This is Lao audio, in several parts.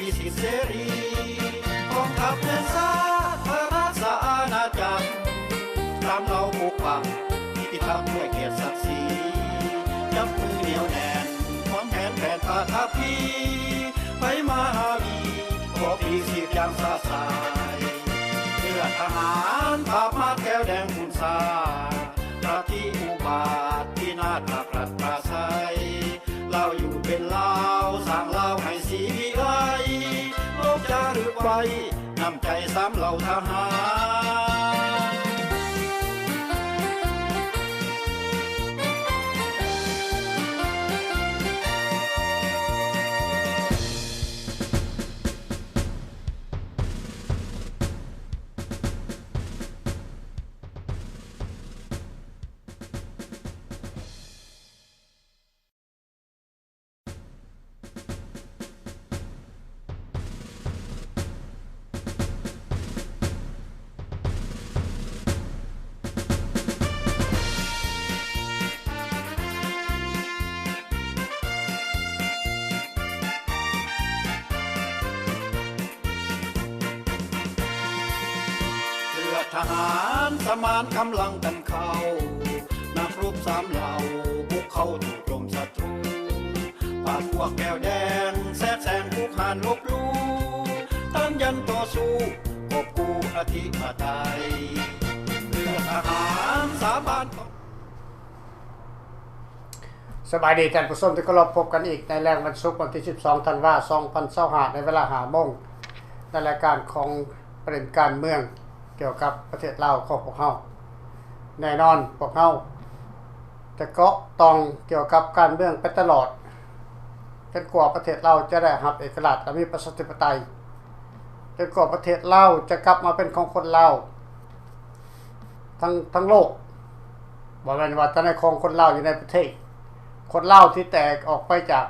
ມີສິດເສລີ ກອງທັບແມ່ນຊາດ ພະລາຊະອານາຈັກ ຕາມເຫຼົ່າປົກປັກ ພິທັກດ້ວຍກຽດສັກສີ ຈັບມືໜຽວແໜ້ນ ຫວງແຜນແຜນປະທັບພີ ໄປມາຫາວີ ຂໍປີຊີບຢ່າງຊາຊາຍ ເລືອດທະຫານ ພາບມາດແກ້ວແດງຂຸນຊາ ປະຕິອຸບາດ ພິນາດພາກລັດປາໄຊ ລາວຢູ່ເປັນລາວ ສ້າງລາວໃຫ້ສີວິໄລ ໂລກຈາລຶກໄວ້ ນ້ຳໃຈສາມເຫຼົ່າທະຫານ. ເລືອດທະຫານສະໝານກຳລັງກັນເຂົ້າ ນັກຮົບສາມເຫຼົ່າບຸກເຂົ້າໂຈມສັດ ປາດພວກແກ້ວແດງ ແຊກແຊງປຸກຮານລົບຫຼູ່ ຕ້ານຢັນຕໍ່ສູ້ ກອບກູ້ອະທິປະໄຕ ເພື່ອທະຫານສາບານ. ສະບາຍດີທ່ານຜູ້ຊົມທີ່ເຄົາລົບ, ພົບກັນອີກໃນແລງວັນສຸກ ວັນທີສິບສອງ ທັນວາ ສອງພັນຊາວຫ້າ ໃນເວລາຫ້າໂມງ ໃນລາຍການຂອງປະເດັນການເມືອງ ກ່ຽວກັບປະເທດລາວຂອງພວກເຮົາ. ແນ່ນອນ ພວກເຮົາຈະເກາະຕ້ອງກ່ຽວກັບການເມືອງໄປຕະຫຼອດ ຈົນກວ່າປະເທດລາວຈະໄດ້ຮັບເອກະລາດ ແລະ ມີປະຊາທິປະໄຕ, ຈົນກວ່າປະເທດລາວຈະກັບມາເປັນຂອງຄົນລາວທັງ ທັງໂລກ, ບໍ່ແມ່ນວ່າແຕ່ໃນຂອງຄົນລາວຢູ່ໃນປະເທດ, ຄົນລາວທີ່ແຕກອອກໄປຈາກ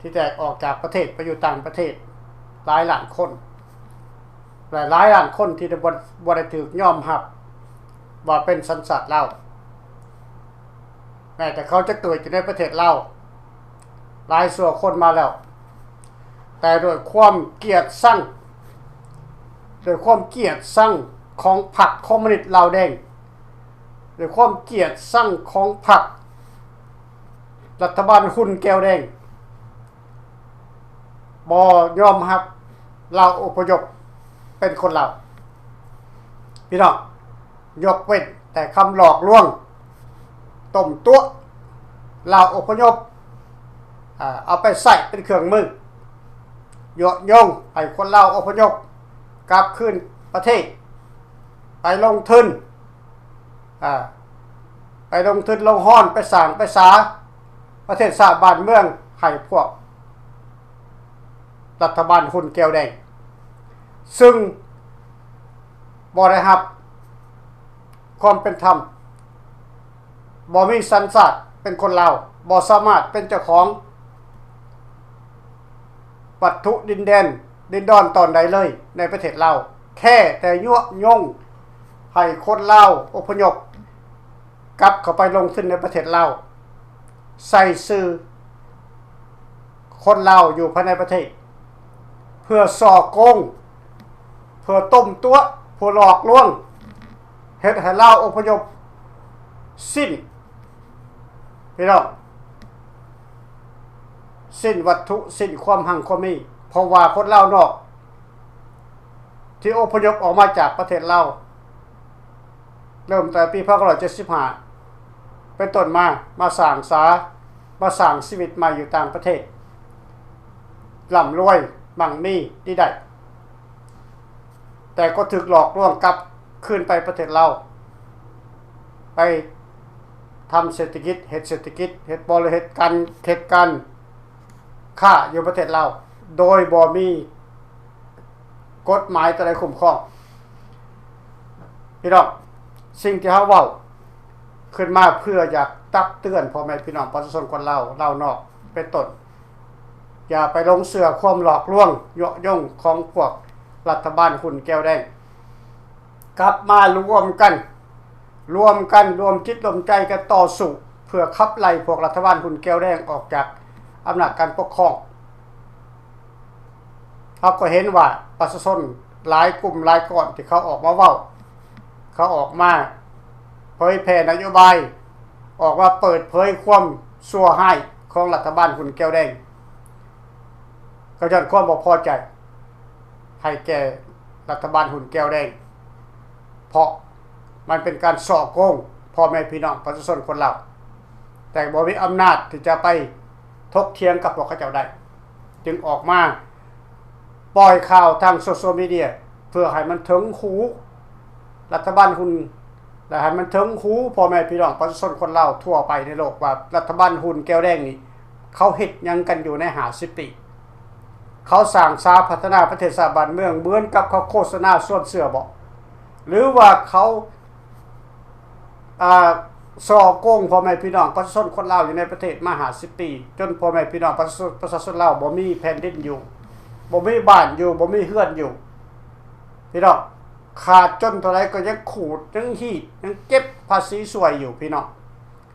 ທີ່ແຕກອອກຈາກປະເທດໄປຢູ່ຕ່າງປະເທດຫຼາຍລ້ານຄົນ ແລະ ຫຼາຍລ້ານຄົນທີ່ໄດ້ ບໍ່ ບໍ່ໄດ້ຖືກຍອມຮັບວ່າເປັນສັນຊາດລາວ. ແມ້ແຕ່ເຂົາຈະເກີດຢູ່ໃນປະເທດລາວຫຼາຍຊົ່ວຄົນມາແລ້ວ, ແຕ່ດ້ວຍຄວາມກຽດຊັງ, ດ້ວຍຄວາມກຽດຊັງຂອງພັກຄອມມູນິດລາວແດງ, ດ້ວຍຄວາມກຽດຊັງຂອງພັກລັດຖະບານຮຸ່ນແກ້ວແດງ ບໍ່ຍອມຮັບລາວອົບພະຍົບເປັນຄົນລາວ. ພີ່ນ້ອງ, ຍົກເວັ້ນແຕ່ຄຳຫຼອກລວງ, ຕົ້ມຕົວະລາວອົບພະຍົບ, ອາ, ເອົາໄປໃຊ້ເປັນເຄື່ອງມື, ຍົວະຍົງໃຫ້ຄົນລາວອົບພະຍົບກັບຄືນປະເທດ, ໄປລົງທຶນ, ອາ, ໄປລົງທຶນລົງຮອນ, ໄປສ້າງໄປສາປະເທດຊາດບ້ານເມືອງໃຫ້ພວກ ລັດຖະບານຮຸ່ນແກ້ວແດງ, ຊຶ່ງບໍ່ໄດ້ຮັບຄວາມເປັນທຳ, ບໍ່ມີສັນຊາດເປັນຄົນລາວ, ບໍ່ສາມາດເປັນເຈົ້າຂອງວັດຖຸດິນແດນ ດິນດອນຕອນໃດເລີຍໃນປະເທດລາວ, ແຄ່ແຕ່ຍຸຍົງໃຫ້ຄົນລາວອົບພະຍົບ ກັບເຂົ້າໄປລົງທຶນໃນປະເທດລາວ, ໃສ່ຊື່ຄົນລາວຢູ່ພາຍໃນປະເທດ ເພື່ອສໍ້ໂກງ, ເພື່ອຕົ້ມຕົວະ, ເພື່ອຫຼອກລວງ, ເຮັດໃຫ້ລາວອົບພະຍົບສິ້ນ, ພີ່ນ້ອງ, ສິ້ນວັດຖຸ, ສິ້ນຄວາມຮັ່ງຄວາມມີ, ເພາະວ່າຄົນລາວນອກ ທີ່ອົບພະຍົບອອກມາຈາກປະເທດລາວ ເລີ່ມແຕ່ປີພັນເກົ້າຮ້ອຍເຈັດສິບຫ້າເປັນຕົ້ນມາ, ມາສ້າງສາ, ມາສ້າງຊີວິດໃໝ່ຢູ່ຕ່າງປະເທດ, ລ່ຳລວຍ, ໝັ່ງມີ, ດີໄດ້, ແຕ່ກໍຖືກຫຼອກລວງກັບຄືນໄປປະເທດລາວ, ໄປທຳເສດຖະກິດ, ເຮັດເສດຖະກິດ, ເຮັດບໍລິ, ເຮັດການ, ເຮັດການ ຄ້າຢູ່ປະເທດລາວ ໂດຍບໍ່ມີກົດໝາຍຕົວໃດຄຸ້ມຄອງ. ພີ່ນ້ອງ, ສິ່ງທີ່ເຮົາເວົ້າຂຶ້ນມາເພື່ອຢາກຕັກເຕືອນພໍ່ແມ່ພີ່ນ້ອງປະຊາຊົນຄົນລາວ, ລາວນອກເປັນຕົ້ນ, ຢ່າໄປຫຼົງເຊື່ອຄວາມຫຼອກລວງ, ຍຸຍົງຂອງພວກລັດຖະບານຮຸ່ນແກ້ວແດງ. ກັບມາລວມກັນ, ລວມກັນ, ລວມຈິດລວມໃຈກັນຕໍ່ສູ້ ເພື່ອຂັບໄລ່ພວກລັດຖະບານຮຸ່ນແກ້ວແດງອອກຈາກອຳນາດການປົກຄອງ. ເຮົາກໍເຫັນວ່າປະຊາຊົນຫຼາຍກຸ່ມຫຼາຍກ້ອນທີ່ເຂົາອອກມາເວົ້າ, ເຂົາອອກມາເຜີຍແຜ່ນະໂຍບາຍ, ອອກມາເປີດເຜີຍຄວາມຊົ່ວຮ້າຍຂອງລັດຖະບານຫຸ່ນແກ້ວແດງ, ກໍຍ້ອນຄວາມບໍ່ພໍໃຈໃຫ້ແກ່ລັດຖະບານຫຸ່ນແກ້ວແດງ, ເພາະມັນເປັນການສໍ້ໂກງພໍ່ແມ່ພີ່ນ້ອງປະຊາຊົນຄົນລາວ, ແຕ່ບໍ່ມີອຳນາດທີ່ຈະໄປ ຖົກຖຽງກັບພວກເຂົາເຈົ້າໄດ້, ຈຶ່ງອອກມາປ່ອຍຂ່າວທາງໂຊຊຽວມີເດຍ ເພື່ອໃຫ້ມັນເຖິງຫູລັດຖະບານຫຸ່ນ ແລະ ໃຫ້ມັນເຖິງຫູພໍ່ແມ່ພີ່ນ້ອງປະຊາຊົນຄົນລາວທົ່ວໄປໃນໂລກວ່າ ລັດຖະບານຫຸ່ນແກ້ວແດງນີ້ ເຂົາເຮັດຫຍັງກັນຢູ່ໃນຫ້າສິບປີ? ເຂົາສ້າງສາພັດທະນາປະເທດຊາດບ້ານເມືອງເໝືອນກັບເຂົາໂຄສະນາຊວນເຊື່ອບໍ? ຫຼືວ່າເຂົາ ອ່າ ສໍ້ໂກງພໍ່ແມ່ພີ່ນ້ອງປະຊາຊົນຄົນລາວຢູ່ໃນປະເທດມາຫ້າສິບປີ, ຈົນພໍ່ແມ່ພີ່ນ້ອງປະຊາຊົນ ປະຊາຊົນລາວບໍ່ມີແຜ່ນດິນຢູ່, ບໍ່ມີບ້ານຢູ່, ບໍ່ມີເຮືອນຢູ່. ພີ່ນ້ອງ, ຂາດຈົນເທົ່າໃດກໍຍັງຂູດ, ຍັງຮີດ, ຍັງເກັບພາສີສ່ວຍຢູ່, ພີ່ນ້ອງ.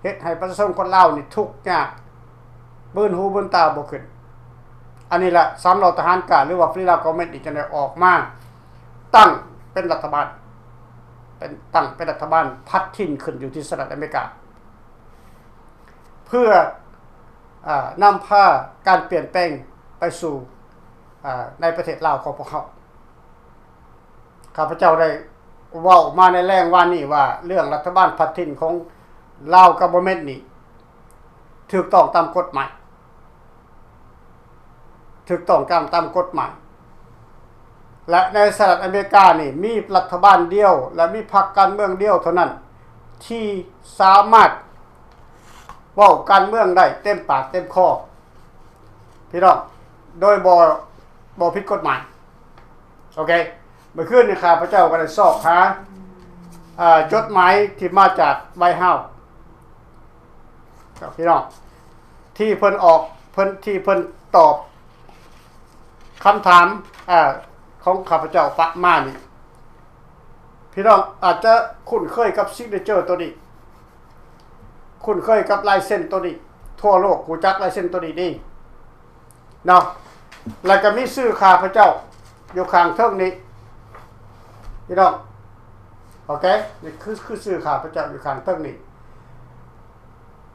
ເຮັດໃຫ້ປະຊາຊົນຄົນລາວນີ້ທຸກຍາກ, ບືນຫູບືນຕາບໍ່ຂຶ້ນ. ອັນນີ້ລະ ສາມເຫຼົ່າທະຫານການ ຫຼືວ່າ Free Lao Government ນີ້ ຈຶ່ງໄດ້ອອກມາຕັ້ງເປັນລັດຖະບານ, ເປັນ, ຕັ້ງເປັນລັດຖະບານພັດຖິ່ນຂຶ້ນຢູ່ທີ່ສະຫະລັດອາເມລິກາ ເພື່ອ, ອາ, ນຳພາການປ່ຽນແປງໄປສູ່, ອາ, ໃນປະເທດລາວຂອງພວກເຮົາ. ຂ້າພະເຈົ້າໄດ້ເວົ້າມາໃນແລງວານນີ້ວ່າ ເລື່ອງລັດຖະບານພັດຖິ່ນຂອງ Lao Government ນີ້ ຖືກຕ້ອງຕາມກົດໝາຍ, ຖືກຕ້ອງຕາມ, ຕາມກົດໝາຍ ແລະ ໃນສະຫະລັດອາເມລິການີ້ ມີລັດຖະບານດຽວ ແລະ ມີພັກການເມືອງດຽວເທົ່ານັ້ນ ທີ່ສາມາດເວົ້າການເມືອງໄດ້ເຕັມປາກເຕັມຄໍ ພີ່ນ້ອງ, ໂດຍບໍ່, ບໍ່ຜິດກົດໝາຍ. ໂອເຄ, ເມື່ອຄືນນີ້ຂ້າພະເຈົ້າກໍໄດ້ຊອກຫາ, ເອີ, ຈົດໝາຍທີ່ມາຈາກ White House ກັບພີ່ນ້ອງ ທີ່ເພິ່ນອອກ, ເພິ່ນ, ທີ່ເພິ່ນຕອບຄຳຖາມ, ເອີ, ຂອງຂ້າພະເຈົ້າປະມານນີ້. ພີ່ນ້ອງອາດຈະຄຸ້ນເຄີຍກັບ signature ໂຕນີ້, ຄຸ້ນເຄີຍກັບລາຍເຊັນໂຕນີ້, ທົ່ວໂລກຮູ້ຈັກລາຍເຊັນໂຕນີ້ດີເນາະ. ແລ້ວກໍມີຊື່ຂ້າພະເຈົ້າຢູ່ຂ້າງເທິງນີ້ ພີ່ນ້ອງ. ໂອເຄ, ນີ້ຄື, ຄືຊື່ຂ້າພະເຈົ້າຢູ່ຂ້າງເທິງນີ້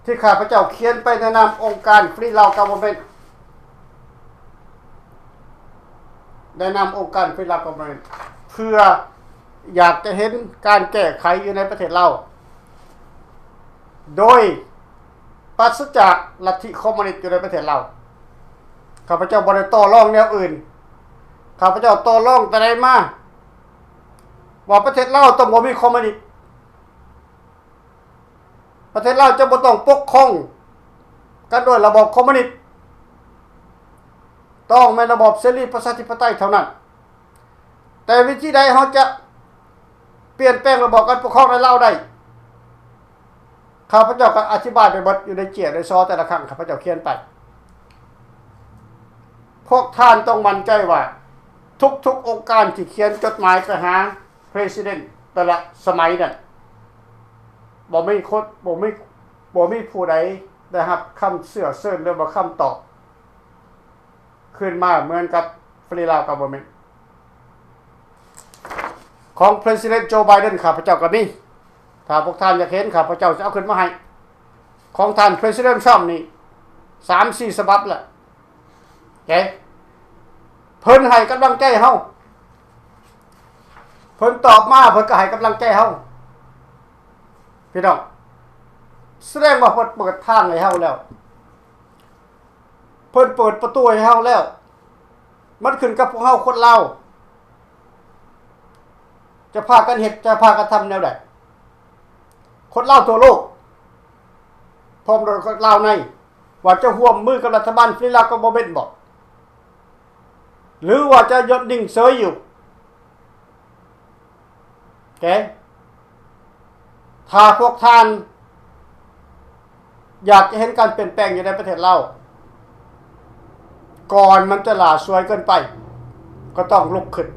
ທີ່ຂ້າພະເຈົ້າຂຽນໄປໃນນາມອົງການ Free Lao Government, ໃນນາມອົງການ Free Lao Government ເພື່ອຢາກຈະເຫັນການແກ້ໄຂຢູ່ໃນປະເທດລາວ ໂດຍປາສະຈາກລັດທິຄອມມູນິດຢູ່ໃນປະເທດລາວ. ຂ້າພະເຈົ້າບໍ່ໄດ້ຕໍ່ລອງແນວອື່ນ, ຂ້າພະເຈົ້າຕໍ່ລອງແຕ່ໃດມາ ວ່າປະເທດລາວຕ້ອງບໍ່ມີຄອມມູນິດ. ປະເທດລາວຈະບໍ່ຕ້ອງປົກຄອງກັນດ້ວຍລະບອບຄອມມູນິດ, ຕ້ອງແມ່ນລະບອບເສລີປະຊາທິປະໄຕເທົ່ານັ້ນ. ແຕ່ວິທີໃດເຮົາຈະປ່ຽນແປງລະບອບການປົກຄອງໃນລາວໄດ້, ຂ້າພະເຈົ້າກໍອະທິບາຍໄປເບິດຢູ່ໃນເຈ້ຍໃນຊໍແຕ່ລະຄັ້ງ ຂ້າພະເຈົ້າຂຽນໄປ. ພວກທ່ານຕ້ອງໝັ້ນໃຈວ່າ ທຸກໆອົງການທີ່ຂຽນຈົດໝາຍໄປຫາ President ແຕ່ລະສະໄໝນັ້ນ ບໍ່ມີຄົນ, ບໍ່ມີ, ບໍ່ມີຜູ້ໃດໄດ້ຮັບຄຳເຊື້ອເຊີນ ຫຼືວ່າຄຳຕອບຄືນມາເໝືອນກັບ Free Lao Government. ຂອງ President Joe Biden ຂ້າພະເຈົ້າກໍມີ, ຖ້າພວກທ່ານຢາກເຫັນ ຂ້າພະເຈົ້າຈະເອົາຂຶ້ນມາໃຫ້. ຂອງທ່ານ President Trump ນີ້ ສາມສີ່ສະບັບແລ້ວ. ເອີ ເພິ່ນໃຫ້ກຳລັງໃຈເຮົາ, ເພິ່ນຕອບມາ ເພິ່ນກໍໃຫ້ກຳລັງໃຈເຮົາ. ພີ່ນ້ອງ, ສະແດງວ່າເພິ່ນເປີດທາງໃຫ້ເຮົາແລ້ວ, ເພິ່ນເປີດປະຕູໃຫ້ເຮົາແລ້ວ. ມັນຂຶ້ນກັບພວກເຮົາຄົນລາວ ຈະພາກັນເຮັດ ຈະພາກັນທຳແນວໃດ. ຄົນລາວທົ່ວໂລກ ພ້ອມດ້ວຍຄົນລາວໃນ ວ່າຈະຮ່ວມມືກັບລັດຖະບານ Free Lao Government ບໍ ຫຼືວ່າຈະຢຸດນິ່ງເສີຍຢູ່? ໂອເຄ, ຖ້າພວກທ່ານຢາກຈະເຫັນການປ່ຽນແປງຢູ່ໃນປະເທດລາວ ກ່ອນມັນຈະຫຼ້າສວຍເກີນໄປ ກໍຕ້ອງລຸກຂຶ້ນ,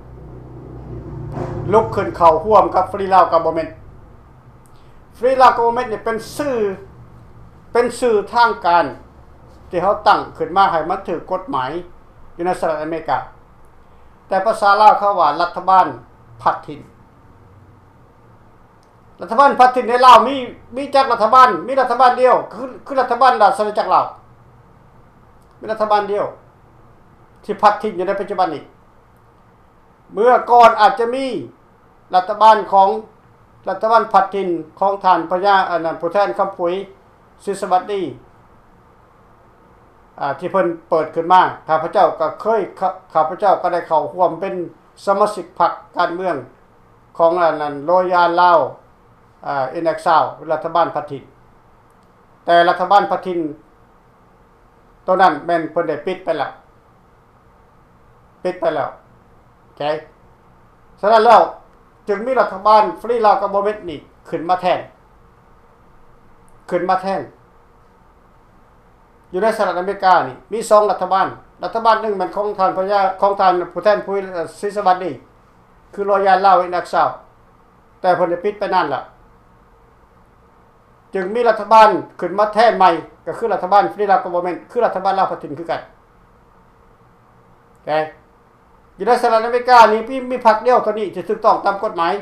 ລຸກຂຶ້ນເຂົ້າຮ່ວມກັບ Free Lao Government. Free Lao Government ນີ້ເປັນຊື່, ເປັນຊື່ທາງການທີ່ເຮົາຕັ້ງຂຶ້ນມາໃຫ້ມັນຖືກກົດໝາຍຢູ່ໃນສະຫະລັດອາເມລິກາ. ແຕ່ພາສາລາວເຂົາວ່າລັດຖະບານພັດຖິ່ນ. ລັດຖະບານພັດຖິ່ນໃນລາວມີ ມີຈັກລັດຖະບານ? ມີລັດຖະບານດຽວ ຄື ຄືລັດຖະບານລາຊະອານາຈັກລາວ. ມີລັດຖະບານດຽວທີ່ພັດຖິ່ນຢູ່ໃນປັດຈຸບັນນີ້. ເມື່ອກ່ອນອາດຈະມີລັດຖະບານຂອງ ລັດຖະບານພັດຖິ່ນຂອງທ່ານພະຍາ ອັນນັ້ນ ຜູ້ແທນຄຳຜຸຍ ສີສະຫວັດດີ ອ່າ ທີ່ເພິ່ນເປີດຂຶ້ນມາ. ຂ້າພະເຈົ້າກໍເຄີຍ ຂ້າ ຂ້າພະເຈົ້າກໍໄດ້ເຂົ້າຮ່ວມເປັນສະມາຊິກພັກການເມືອງຂອງ ອັນນັ້ນ Royal Lao ອ່າ Inaksaw ລັດຖະບານພັດຖິ່ນ. ແຕ່ລັດຖະບານພັດຖິ່ນໂຕນັ້ນແມ່ນເພິ່ນໄດ້ປິດໄປແລ້ວ. ປິດໄປແລ້ວ. ໂອເຄ. ສະນັ້ນແລ້ວ ຈຶ່ງມີລັດຖະບານ Free Lao Government ນີ້ຂຶ້ນມາແທນ ຂຶ້ນມາແທນ. ຢູ່ໃນສະຫະລັດອາເມລິການີ້ມີສອງລັດຖະບານ. ລັດຖະບານໜຶ່ງແມ່ນຂອງທ່ານພະຍາ ຂອງທ່ານຜູ້ແທນຜູ້ ເອີ ສີສະຫວັດດີ ຄື Royal Lao Inaksaw ແຕ່ເພິ່ນໄດ້ປິດໄປນານແລ້ວ. ຈຶ່ງມີລັດຖະບານຂຶ້ນມາແທນໃໝ່ ກໍຄືລັດຖະບານ Free Lao Government ຄືລັດຖະບານລາວພັດຖິ່ນຄືກັນ. ແຕ່ຢູ່ໃນສະຫະລັດອາເມລິການີ້ ມີ ມີພັກດຽວເທົ່ານີ້ທີ່ຖືກຕ້ອງຕາມກົດໝາຍ.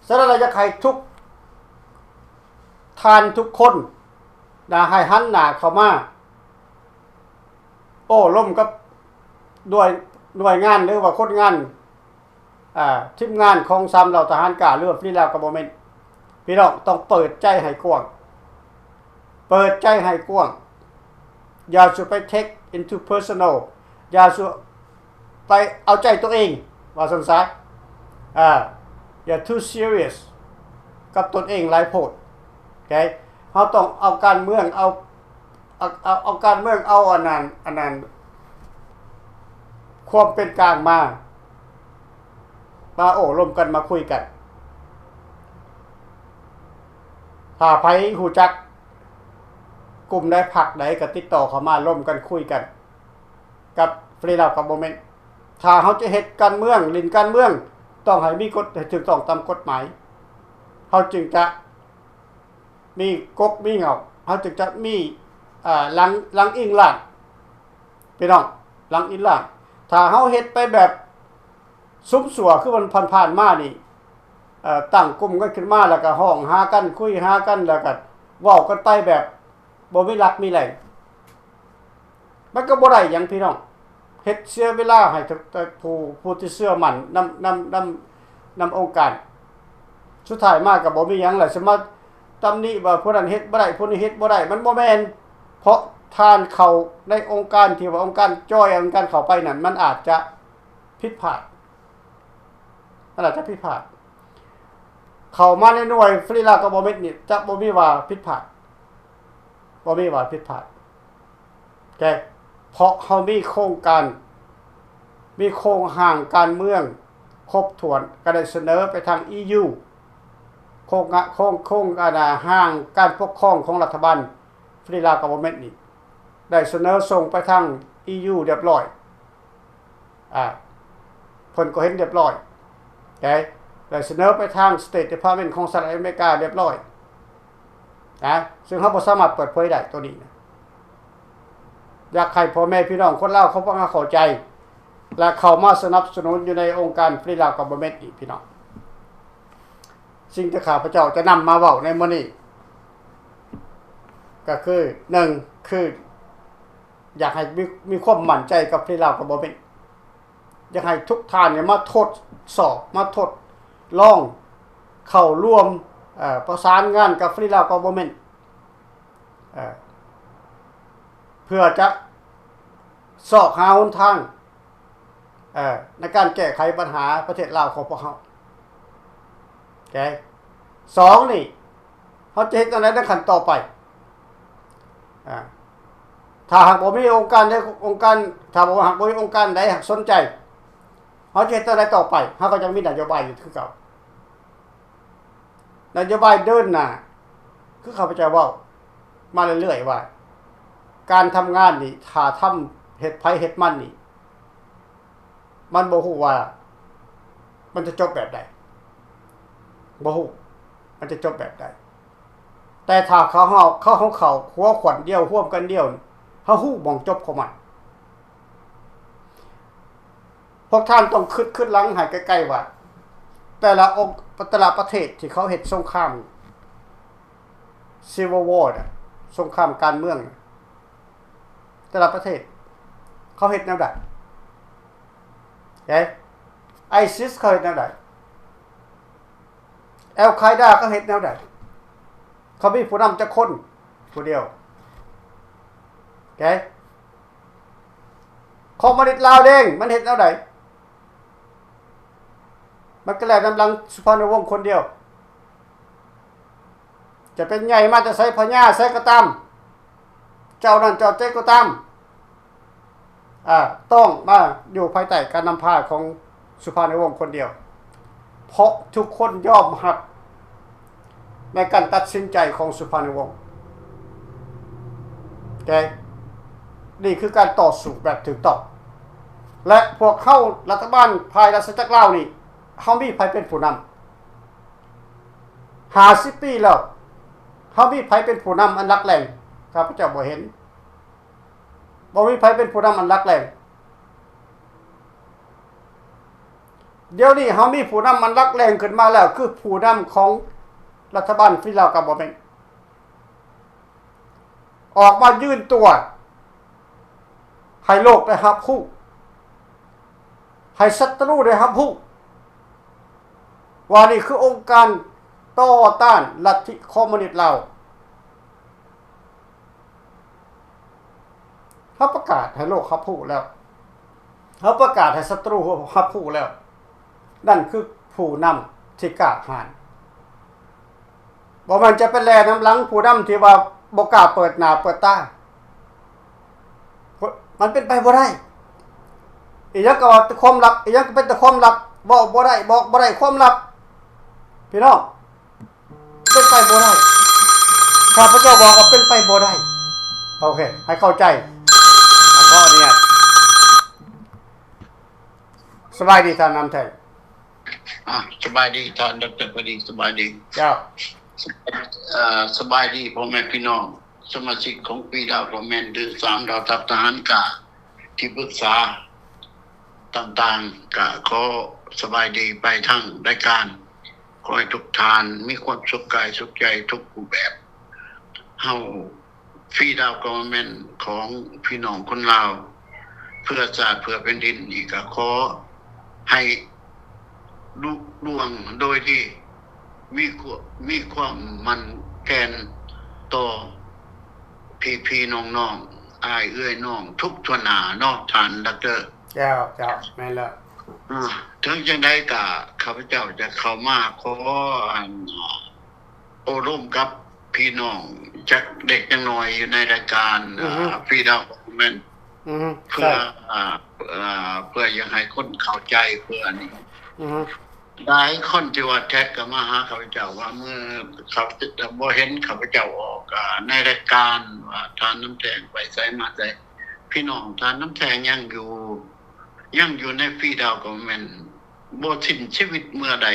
ສະນັ້ນລະ ຢາກໃຫ້ທຸກທ່ານທຸກຄົນນະ ໃຫ້ຫັນໜ້າເຂົ້າມາໂອ້ລົມກັບໜ່ວຍ ໜ່ວຍງານ ຫຼືວ່າຄົນງານ ອ່າ ທີມງານຂອງສາມເຫຼົ່າທະຫານກ້າ ຫຼືວ່າ Free Lao Government. ພີ່ນ້ອງຕ້ອງເປີດໃຈໃຫ້ກວ້າງ ເປີດໃຈໃຫ້ກວ້າງ. ຢ່າສູ່ໄປ take into personal ຢ່າສູ່ໄປເອົາໃຈຕົວເອງ ວ່າຊັ້ນຊະ. ອ່າ ຢ່າ too serious ກັບຕົນເອງຫຼາຍໂພດ. ໂອເຄ. ເຮົາຕ້ອງເອົາການເມືອງ ເອົາ ເອົາ ເອົາ ເອົາການເມືອງ ເອົາອັນນັ້ນ ອັນນັ້ນ ຄວາມເປັນກາງມາ ມາໂອ້ລົມກັນ ມາຄຸຍກັນ. ຖ້າໃຜຮູ້ຈັກກຸ່ມໃດ ພັກໃດ ກໍຕິດຕໍ່ເຂົ້າມາລົມກັນ ຄຸຍກັນກັບ Free Lao Government. ຖ້າເຮົາຈະເຮັດການເມືອງ ຫຼິ້ນການເມືອງ ຕ້ອງໃຫ້ມີກົດ ໃຫ້ຖືກຕ້ອງຕາມກົດໝາຍ. ເຮົາຈຶ່ງຈະ ມີກົກມີເຫງົ້າ ເຮົາຈຶ່ງຈະມີ ອ່າ ຫຼັງ ຫຼັງອີງລ້າງ ພີ່ນ້ອງ ຫຼັງອີງລ້າງ. ຖ້າເຮົາເຮັດໄປແບບສຸມຊົ່ວ ຄືມັນຜ່ານໆມານີ້ ເອີ ຕັ້ງກຸ່ມກັນຂຶ້ນມາ ແລ້ວກໍຮ້ອງຫາກັນ ຄຸຍຫາກັນ ແລ້ວກໍເວົ້າກັນໄປແບບບໍ່ມີຫຼັກມີແຫຼ່ງ ມັນກໍບໍ່ໄດ້ຫຍັງພີ່ນ້ອງ ເຮັດເສຍເວລາໃຫ້ ຜູ້ ຜູ້ທີ່ເຊື່ອໝັ້ນນຳ ນຳ ນຳ ນຳອົງການ. ສຸດທ້າຍມາກໍບໍ່ມີຫຍັງແຫຼະ ຊິມາຕຳໜິວ່າຜູ້ນັ້ນເຮັດບໍ່ໄດ້ ຜູ້ນີ້ເຮັດບໍ່ໄດ້ ມັນບໍ່ແມ່ນ. ເພາະທ່ານເຂົ້າໃນອົງການທີ່ວ່າອົງການຈອຍ ອົງການເຂົ້າໄປນັ້ນ ມັນອາດຈະຜິດພາດ ມັນອາດຈະຜິດພາດ. ເຂົ້າມາໃນໜ່ວຍ Free Lao Government ນີ້ ຈະບໍ່ມີວ່າຜິດພາດ ບໍ່ມີວ່າຜິດພາດ. ແກ ເພາະເຮົາມີໂຄງການ ມີໂຄງຮ່າງການເມືອງຄົບຖ້ວນ ກໍໄດ້ສະເໜີໄປທາງ ອີຢູ ໂຄງ ໂຄງ ໂຄງ ອັນນ່າ ຮ່າງການປົກຄອງຂອງລັດຖະບານ Free Lao Government ນີ້ ໄດ້ສະເໜີສົ່ງໄປທາງ ອີຢູ ຮຽບຮ້ອຍ. ອ່າ ເພິ່ນກໍເຫັນຮຽບຮ້ອຍ ໄດ້ ໄດ້ສະເໜີໄປທາງ State Department ຂອງສະຫະລັດອາເມລິກາຮຽບຮ້ອຍນະ ຊຶ່ງເຮົາບໍ່ສາມາດເປີດເຜີຍໄດ້ໂຕນີ້ນະ. ຢາກໃຫ້ພໍ່ແມ່ພີ່ນ້ອງຄົນລາວເຂົາຟັງເຂົ້າໃຈ ແລະ ເຂົ້າມາສະໜັບສະໜູນຢູ່ໃນອົງການ Free Lao Government ນີ້ພີ່ນ້ອງ. ສິ່ງທີ່ຂ້າພະເຈົ້າຈະນຳມາເວົ້າໃນມື້ນີ້ ກໍຄື ໜຶ່ງ ຄື ຢາກໃຫ້ມີ ມີຄວາມໝັ້ນໃຈກັບ Free Lao Government. ຢາກໃຫ້ທຸກທ່ານນີ້ມາທົດສອບ ມາທົດລອງເຂົ້າຮ່ວມ ເອີ ປະສານງານກັບ Free Lao Government ເອີ ເພື່ອຈະຊອກຫາຫົນທາງ ເອີ ໃນການແກ້ໄຂບັນຫາປະເທດລາວຂອງພວກເຮົາ. ໂອເຄ ສອງນີ້ ເຮົາຈະເຮັດຈັ່ງໃດໃນຂັ້ນຕໍ່ໄປ? ອາ ຖ້າຫາກບໍ່ມີອົງການໃດ ອົງການ ຖ້າບໍ່ ຫາກບໍ່ມີອົງການໃດຫາກສົນໃຈ ເຮົາຈະເຮັດຈັ່ງໃດຕໍ່ໄປ? ເຮົາກໍຍັງມີນະໂຍບາຍຢູ່ຄືເກົ່າ. ນະໂຍບາຍເດີນໜ້າ ຄືຂ້າພະເຈົ້າເວົ້າມາເລື້ອຍໆວ່າ ການທຳງານນີ້ ຖ້າທຳເຮັດໃຜເຮັດມັນນີ້ ມັນບໍ່ຮູ້ວ່າມັນຈະຈົບແບບໃດ ບໍ່ຮູ້ມັນຈະຈົບແບບໃດ. ແຕ່ຖ້າເຂົາເຮົາ ເຂົາເຮົາເຂົ້າຫົວຂວັນດຽວ ຮ່ວມກັນດຽວ ເຮົາຮູ້ໝ່ອງຈົບຂອງມັນ. ພວກທ່ານຕ້ອງຄິດຄືນຫຼັງໃຫ້ໄກໆວ່າ ແຕ່ລະອົງ ແຕ່ລະປະເທດທີ່ເຂົາເຮັດສົງຄາມ civil war ນະ ສົງຄາມການເມືອງນະ ແຕ່ລະປະເທດເຂົາເຮັດແນວໃດ? ເອີ ISIS ເຂົາເຮັດແນວໃດ? Al Qaeda ເຂົາເຮັດແນວໃດ? ເຂົາມີຜູ້ນຳຈັກຄົນ? ຜູ້ດຽວ. ໂອເຄ. ຄອມມູນິດລາວແດງມັນເຮັດແນວໃດ? ມັນກໍແລ່ນນຳຫຼັງສຸພານຸວົງຄົນດຽວ. ຈະເປັນໃຫຍ່ມາແຕ່ໃສ ພະຍາໃສກໍຕາມ, ເຈົ້ານັ້ນເຈົ້າໃດກໍຕາມ, ອາ, ຕ້ອງມາຢູ່ພາຍໃຕ້ການນຳພາຂອງສຸພານຸວົງຄົນດຽວ, ເພາະທຸກຄົນຍອມຮັບໃນການຕັດສິນໃຈຂອງສຸພານຸວົງ. ໂອເຄ, ນີ້ຄືການຕໍ່ສູ້ແບບຖືກຕ້ອງ ແລະ ພວກເຮົາລັດຖະບານພາຍລາຊະຈັກລາວນີ້ ເຮົາມີໃຜເປັນຜູ້ນຳ? ຫ້າສິບປີແລ້ວ ເຮົາມີໃຜເປັນຜູ້ນຳອັນຫຼັກແຫຼ່ງ? ຂ້າພະເຈົ້າບໍ່ເຫັນ. ບໍ່ມີໃຜເປັນຜູ້ນຳອັນຫຼັກແຫຼ່ງ. ດຽວນີ້ເຮົາມີຜູ້ນຳອັນຫຼັກແຫຼ່ງຂຶ້ນມາແລ້ວ ຄືຜູ້ນຳຂອງລັດຖະບານ Free Lao Government ອອກມາຢືນຕົວໃຫ້ໂລກໄດ້ຮັບຮູ້, ໃຫ້ສັດຕູໄດ້ຮັບຮູ້ ວ່ານີ້ຄືອົງການຕໍ່ຕ້ານລັດທິຄອມມູນິດລາວ. ເຮົາປະກາດໃຫ້ໂລກຮັບຮູ້ແລ້ວ, ເຮົາປະກາດໃຫ້ສັດຕູຮັບຮູ້ແລ້ວ, ນັ້ນຄືຜູ້ນຳທີ່ກ້າຫານ. ບໍ່ແມ່ນຈະໄປແລ່ນຳຫຼັງຜູ້ນຳທີ່ວ່າບໍ່ກ້າເປີດໜ້າເປີດຕາ. ມັນເປັນໄປບໍ່ໄດ້. ອີຫຍັງກໍວ່າແຕ່ຄວາມລັບ, ອີຫຍັງກໍເປັນແຕ່ຄວາມລັບ, ເວົ້າບໍ່ໄດ້, ບອກບໍ່ໄດ້, ຄວາມລັບ. ພີ່ນ້ອງ, ເປັນໄປບໍ່ໄດ້. ຂ້າພະເຈົ້າບອກວ່າເປັນໄປບໍ່ໄດ້. ໂອເຄ, ໃຫ້ເຂົ້າໃຈ. ຂໍອະນຸຍາດ. ສະບາຍດີທ່ານນຳໄທ. ອ່າ ສະບາຍດີທ່ານດອກເຕີ ພໍດີ, ສະບາຍດີ. ເຈົ້າ. ເອີ ສະບາຍດີພໍ່ແມ່ພີ່ນ້ອງ ສະມາຊິກຂອງ Free Lao Government ຫຼື ສາມເຫຼົ່າທັບທະຫານກາງ ທີ່ປຶກສາຕ່າງໆ ກະຂໍສະບາຍດີໄປທາງລາຍການ. ຂໍໃຫ້ທຸກທ່ານມີຄວາມສຸກກາຍສຸກໃຈທຸກຮູບແບບ. ເຮົາ Free Lao Government ຂອງພີ່ນ້ອງຄົນລາວ ເພື່ອຊາດເພື່ອແຜ່ນດິນນີ້ ກະຂໍໃຫ້ລຸລ່ວງໂດຍດີ ມີຄວາມ ມີຄວາມໝັ້ນແກ່ນຕໍ່ພີ່ໆນ້ອງໆ ອ້າຍເອື້ອຍນ້ອງທຸກທົ່ວໜ້າເນາະ ທ່ານດອກເຕີ. ເຈົ້າ, ເຈົ້າ, ແມ່ນແລ້ວ. ເຖິງຈັ່ງໃດກະ ຂ້າພະເຈົ້າຈະເຂົ້າມາຂໍ ອັນ ໂອ້ລົມກັບພີ່ນ້ອງຈັກເລັກຈັກນ້ອຍຢູ່ໃນລາຍການ ອືຮຶ ອ່າ Free Lao Government ອືຮຶ ເພື່ອ ເພື່ອ ເພື່ອຢາກໃຫ້ຄົນເຂົ້າໃຈ ເພື່ອອັນນີ້. ອືຮຶ ຫຼາຍຄົນທີ່ວ່າແທັກເຂົ້າມາຫາຂ້າພະເຈົ້າວ່າ ເມື່ອເຂົາບໍ່ເຫັນຂ້າພະເຈົ້າອອກ ອ່າ ໃນລາຍການວ່າທ່ານນ້ຳແທງໄປໃສມາໃສ. ພີ່ນ້ອງ, ທ່ານນ້ຳແທງຍັງຢູ່ ຍັງຢູ່ໃນ Free Lao Government ບໍ່ສິ້ນຊີວິດເມື່ອໃດ.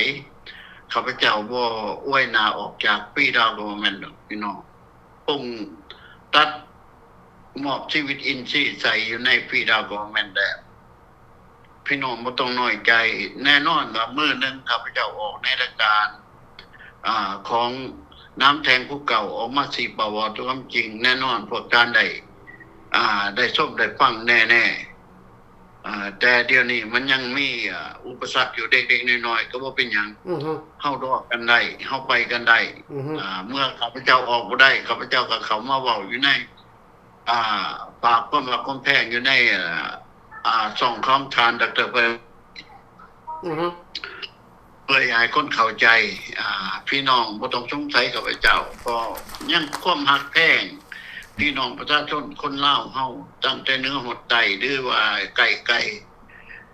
ຂ້າພະເຈົ້າບໍ່ອວຍໜ້າອອກຈາກ Free Lao Government ດອກ ພີ່ນ້ອງ. ອົງຕັດມອບຊີວິດອິນຊີໃສ່ຢູ່ໃນ Free Lao Government ແລ້ວ. ພີ່ນ້ອງບໍ່ຕ້ອງນ້ອຍໃຈ. ແນ່ນອນວ່າມື້ໜຶ່ງຂ້າພະເຈົ້າອອກໃນລາຍການ ອາ ຂອງນ້ຳແທງຜູ້ເກົ່າ ອອກມາຊີ້ປາວເວົ້າຕົວຄວາມຈິງ, ແນ່ນອນພວກທ່ານໄດ້ ອາ ໄດ້ຊົມໄດ້ຟັງແນ່ໆ. ອາ ແຕ່ດຽວນີ້ມັນຍັງມີ ອາ ອຸປະສັກຢູ່ເລັກໆນ້ອຍໆ ກໍບໍ່ເປັນຫຍັງ. ອືຮຶ ເຮົາເລາະກັນໄດ້, ເຮົາໄປກັນໄດ້. ອືຮຶ ອາ ເມື່ອຂ້າພະເຈົ້າອອກບໍ່ໄດ້, ຂ້າພະເຈົ້າກໍເຂົ້າມາເວົ້າຢູ່ໃນ ອ່າ ຝາກຄວາມຮັກຄວາມແພງຢູ່ໃນ ອ່າ ຊ່ອງຂອງທ່ານດອກເຕີ ເພື່ອ ອືຮຶ ເພື່ອໃຫ້ຄົນເຂົ້າໃຈ. ອ່າ ພີ່ນ້ອງບໍ່ຕ້ອງສົງໄສຂ້າພະເຈົ້າ, ເພາະຍັງຄວາມຮັກແພງ ພີ່ນ້ອງປະຊາຊົນຄົນລາວເຮົາ ຕັ້ງແຕ່ເໜືອຮອດໃຕ້ ຫຼືວ່າໃກ້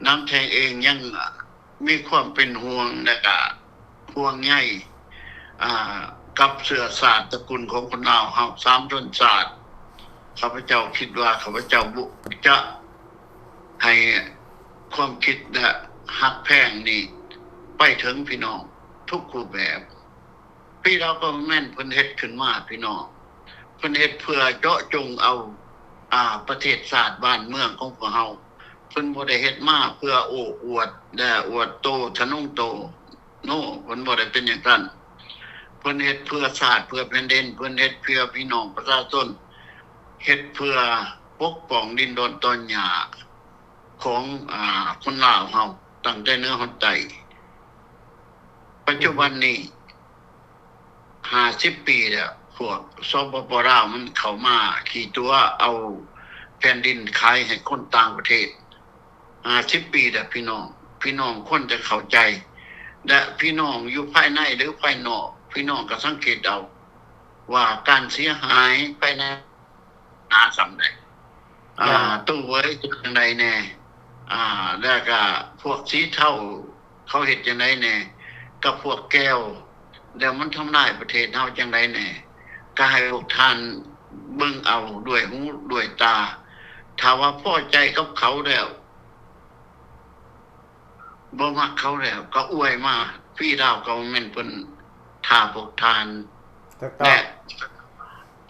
ໆ ນຳແທງເອງຍັງ ມີຄວາມເປັນຫ່ວງ ແລະກະຫ່ວງໃຍ ອ່າ ກັບເຊື້ອຊາດຕະກຸນຂອງຄົນລາວເຮົາ ສາມຊົນຊາດ. ຂ້າພະເຈົ້າຄິດວ່າ ຂ້າພະເຈົ້າຈະໃຫ້ຄວາມຄິດ ແລະ ຮັກແພງນີ້ໄປເຖິງພີ່ນ້ອງທຸກຮູບແບບ. Free Lao Government ເພິ່ນເຮັດຂຶ້ນມາ ພີ່ນ້ອງ, ເພິ່ນເຮັດເພື່ອເຈາະຈົງເອົາ ອ່າ ປະເທດຊາດບ້ານເມືອງຂອງພວກເຮົາ ເພິ່ນບໍ່ໄດ້ເຮັດມາເພື່ອໂອ້ອວດ ແລະ ອວດໂຕທະນົງໂຕ. ໂນ ເພິ່ນບໍ່ໄດ້ເປັນຢ່າງຊັ້ນ. ເພິ່ນເຮັດເພື່ອຊາດ ເພື່ອແຜ່ນດິນ ເພິ່ນເຮັດເພື່ອພີ່ນ້ອງປະຊາຊົນ ເຮັດເພື່ອປົກປ້ອງດິນດອນຕອນຫຍ້າຂອງ ອາ ຄົນລາວເຮົາ ຕັ້ງແຕ່ເໜືອຮອດໃຕ້. ປັດຈຸບັນນີ້ ຫ້າສິບປີແລ້ວ ພວກ ສປປ ລາວ ມັນເຂົ້າມາຂີ່ຕົວະເອົາແຜ່ນດິນຂາຍໃຫ້ຄົນຕ່າງປະເທດ. ຫ້າສິບປີແລ້ວພີ່ນ້ອງ, ພີ່ນ້ອງຄວນຈະເຂົ້າໃຈ ແລະ ພີ່ນ້ອງຢູ່ພາຍໃນ ຫຼື ພາຍນອກ ພີ່ນ້ອງກໍສັງເກດເອົາວ່າການເສຍຫາຍພາຍໃນ ໜາສ່ຳໃດ. ອ່າ ຕູ້ເຫວີຍເຮັດຈັ່ງໃດແດ່? ອ່າ ແລ້ວກະພວກສີເທົາເຂົາເຮັດຈັ່ງໃດແດ່? ກັບພວກແກວ ແລ້ວມັນທຳລາຍປະເທດເຮົາຈັ່ງໃດແດ່? ກໍໃຫ້ພວກທ່ານເບິ່ງເອົາດ້ວຍຫູດ້ວຍຕາ. ຖ້າວ່າພໍໃຈກັບເຂົາແລ້ວ ບໍ່ມັກເຂົາແລ້ວ ກໍອວຍມາ. ຟຣີດາວກໍແມ່ນເພິ່ນຖ້າພວກທ່ານ ຖືກຕ້ອງ ແລະ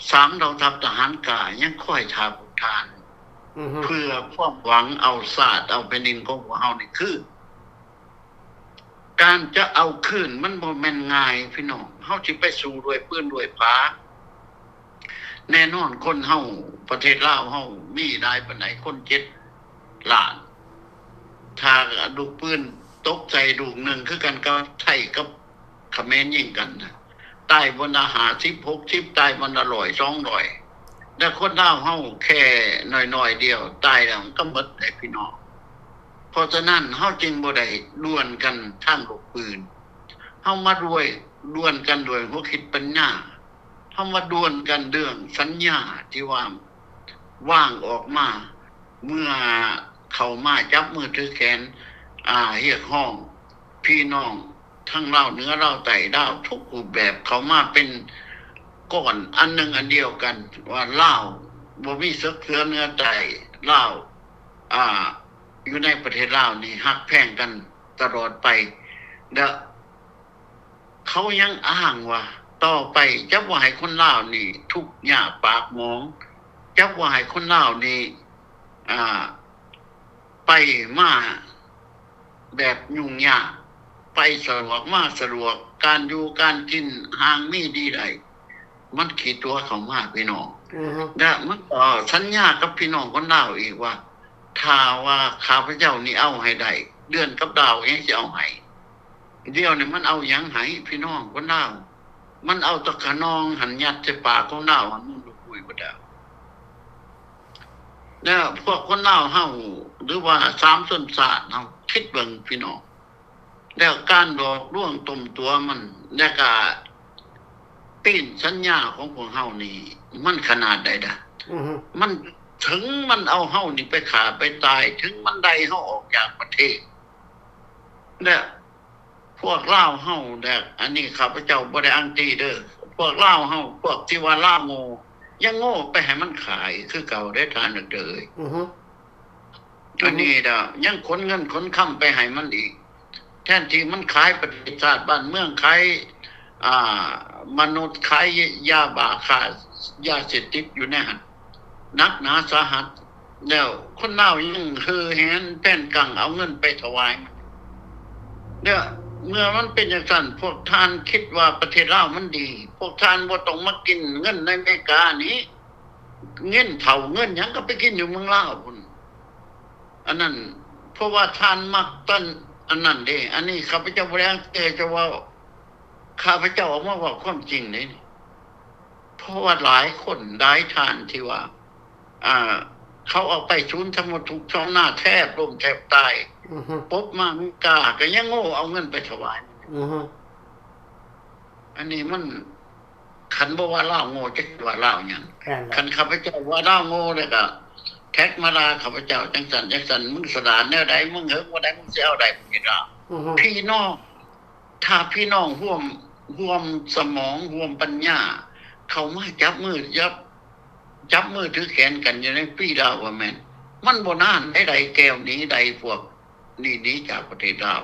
ສາມເຫຼົ່າທັບທະຫານກາຍັງຄອຍຖ້າພວກທ່ານ ອືຮຶ ເພື່ອຄວາມຫວັງເອົາຊາດເອົາແຜ່ນດິນຂອງພວກເຮົານີ້ຄືນ. ການຈະເອົາຄືນມັນບໍ່ແມ່ນງ່າຍພີ່ນ້ອງ. ເຮົາຊິໄປສູ້ດ້ວຍປືນດ້ວຍຜາ ແນ່ນອນຄົນເຮົາ ປະເທດລາວເຮົາມີຫຼາຍປານໃດ? ຄົນເຈັດລ້ານ. ຖ້າລູກປືນຕົກໃສ່ລູກໜຶ່ງ ຄືກັນກັບໄທກັບຂະເໝນຍິງກັນນະ ຕາຍວັນລະຫ້າສິບ ຫົກສິບ ຕາຍວັນລະຮ້ອຍ ສອງຮ້ອຍ ແລະ ຄົນລາວເຮົາແຄ່ໜ້ອຍໆດຽວ ຕາຍແລ້ວມັນກໍໝົດແຫຼະພີ່ນ້ອງ. ເພາະສະນັ້ນ ເຮົາຈຶ່ງບໍ່ໄດ້ດ່ວນກັນທາງລູກປືນ, ເຮົາມາດ້ວຍ ດ່ວນກັນດ້ວຍຫົວຄິດປັນຍາ. ເຮົາມາດ່ວນກັນເລື່ອງສັນຍາທີ່ວ່າວາງອອກມາ ເມື່ອເຂົ້າມາຈັບມືຖືແຂນ ອາ ຮຽກຮ້ອງພີ່ນ້ອງທັງລາວເໜືອ ລາວໃຕ້ ລາວທຸກຮູບແບບ ເຂົ້າມາເປັນກ້ອນອັນໜຶ່ງອັນດຽວກັນ ວ່າລາວບໍ່ມີເສິກເສືອເໜືອໃຕ້ ລາວ ອາ ຢູ່ໃນປະເທດລາວນີ້ຮັກແພງກັນຕະຫຼອດໄປ ແລະ ເຂົາຍັງອ້າງວ່າ ຕໍ່ໄປຈະບໍ່ໃຫ້ຄົນລາວນີ້ທຸກຍາກປາກໝອງ, ຈະບໍ່ໃຫ້ຄົນລາວນີ້ ອ່າ ໄປມາແບບຫຍຸ້ງຍາກ, ໄປສະດວກມາສະດວກ, ການຢູ່ການກິນຮ່າງມີດີໄດ້. ມັນຂີ້ຕົວະເຂົ້າມາພີ່ນ້ອງ ອືຮຶ ແລະ ມັນກໍສັນຍາກັບພີ່ນ້ອງຄົນລາວອີກວ່າ ຖ້າວ່າຂ້າພະເຈົ້ານີ້ເອົາໃຫ້ໄດ້ ເດືອນກັບດາວຍັງຊິເອົາໃຫ້. ດຽວນີ້ມັນເອົາຫຍັງໃຫ້ພີ່ນ້ອງຄົນລາວ? ມັນເອົາແຕ່ຂະນອງຫັ້ນຍັດໃສ່ປາກຄົນລາວຫັ້ນ ມັນບໍ່ຄຸຍບໍ່ດາວ. ແລ້ວພວກຄົນລາວເຮົາ ຫຼືວ່າສາມຊົນຊາດເຮົາ ຄິດເບິ່ງພີ່ນ້ອງ ແລ້ວການຫຼອກລວງຕົ້ມຕົວະມັນ ແລ້ວກະປີນສັນຍາຂອງພວກເຮົານີ້ ມັນຂະໜາດໃດດະ? ອືຮຶ ມັນ ເຖິງມັນເອົາເຮົານີ້ໄປຂ້າໄປຕາຍ ເຖິງມັນໄລ່ເຮົາອອກຈາກປະເທດ ແລະ ພວກລາວເຮົາ ແລະ ອັນນີ້ຂ້າພະເຈົ້າບໍ່ໄດ້ອັງຕີເດີ້ ພວກລາວເຮົາ ພວກທີ່ວ່າລາວໂງ່ ຍັງໂງ່ໄປໃຫ້ມັນຂາຍຄືເກົ່າເດ້ທ່ານດອກເຕີເອີຍ. ອືຮຶ ອັນນີ້ລະຍັງຂົນເງິນຂົນຄຳໄປໃຫ້ມັນອີກ ແທນທີ່ມັນຂາຍປະເທດຊາດບ້ານເມືອງ ຂາຍ ອ່າ ມະນຸດ ຂາຍຢາບ້າ ຄ້າຢາເສບຕິດຢູ່ໃນຫັ້ນ ໜັກໜາສາຫັດ. ແລ້ວຄົນລາວຍັງເຫີແຫນແຜນກັງເອົາເງິນໄປຖວາຍມັນ. ແລ້ວເມື່ອມັນເປັນຈັ່ງຊັ້ນ ພວກທ່ານຄິດວ່າປະເທດລາວມັນດີ ພວກທ່ານບໍ່ຕ້ອງມາກິນເງິນໃນອາເມລິການີ້ ເງິນເຖົ້າເງິນຫຍັງກໍໄປກິນຢູ່ເມືອງລາວພຸ້ນ. ອັນນັ້ນ ເພາະວ່າທ່ານມັກຕານອັນນັ້ນເດ້. ອັນນີ້ຂ້າພະເຈົ້າບໍ່ໄດ້ອ້າງແຕ່ຈະເວົ້າ ຂ້າພະເຈົ້າເອົາມາເວົ້າຄວາມຈິງເດ້. ເພາະວ່າຫຼາຍຄົນ ຫຼາຍທ່ານທີ່ວ່າ ອ່າ ເຂົາເອົາໄປສູນສຳມະທຸກສຳມະນາ ແທບລົ້ມແທບຕາຍ ອືຮຶ ປົບມາອາເມລິກາກໍຍັງໂງ່ເອົາເງິນໄປຖວາຍ. ອືຮຶ ອັນນີ້ມັນ ຄັນບໍ່ວ່າລາວໂງ່ ຈັກວ່າລາວຫຍັງ? ແມ່ນແລ້ວ ຄັນຂ້າພະເຈົ້າວ່າລາວໂງ່ ແລ້ວກໍແທັກມາດ່າຂ້າພະເຈົ້າ ຈັ່ງຊັ້ນຈັ່ງຊັ້ນ ມຶງສະຫຼາດແນວໃດ? ມຶງເຫິງບໍ່ໄດ້ ມຶງຊິເອົາໃດປະເທດລາວ? ອືຮຶ ພີ່ນ້ອງ ຖ້າພີ່ນ້ອງຮ່ວມ ຮ່ວມສະໝອງ ຮ່ວມປັນຍາ ເຂົ້າມາຈັບມື ຈັບ ຈັບມືຖືແຂນກັນຢູ່ໃນຟຣີດາວ ວ່າແມ່ນ ມັນບໍ່ນານໃດໆ ແກວໜີໃດ ພວກນີ້ໜີຈາກປະເທດລາວ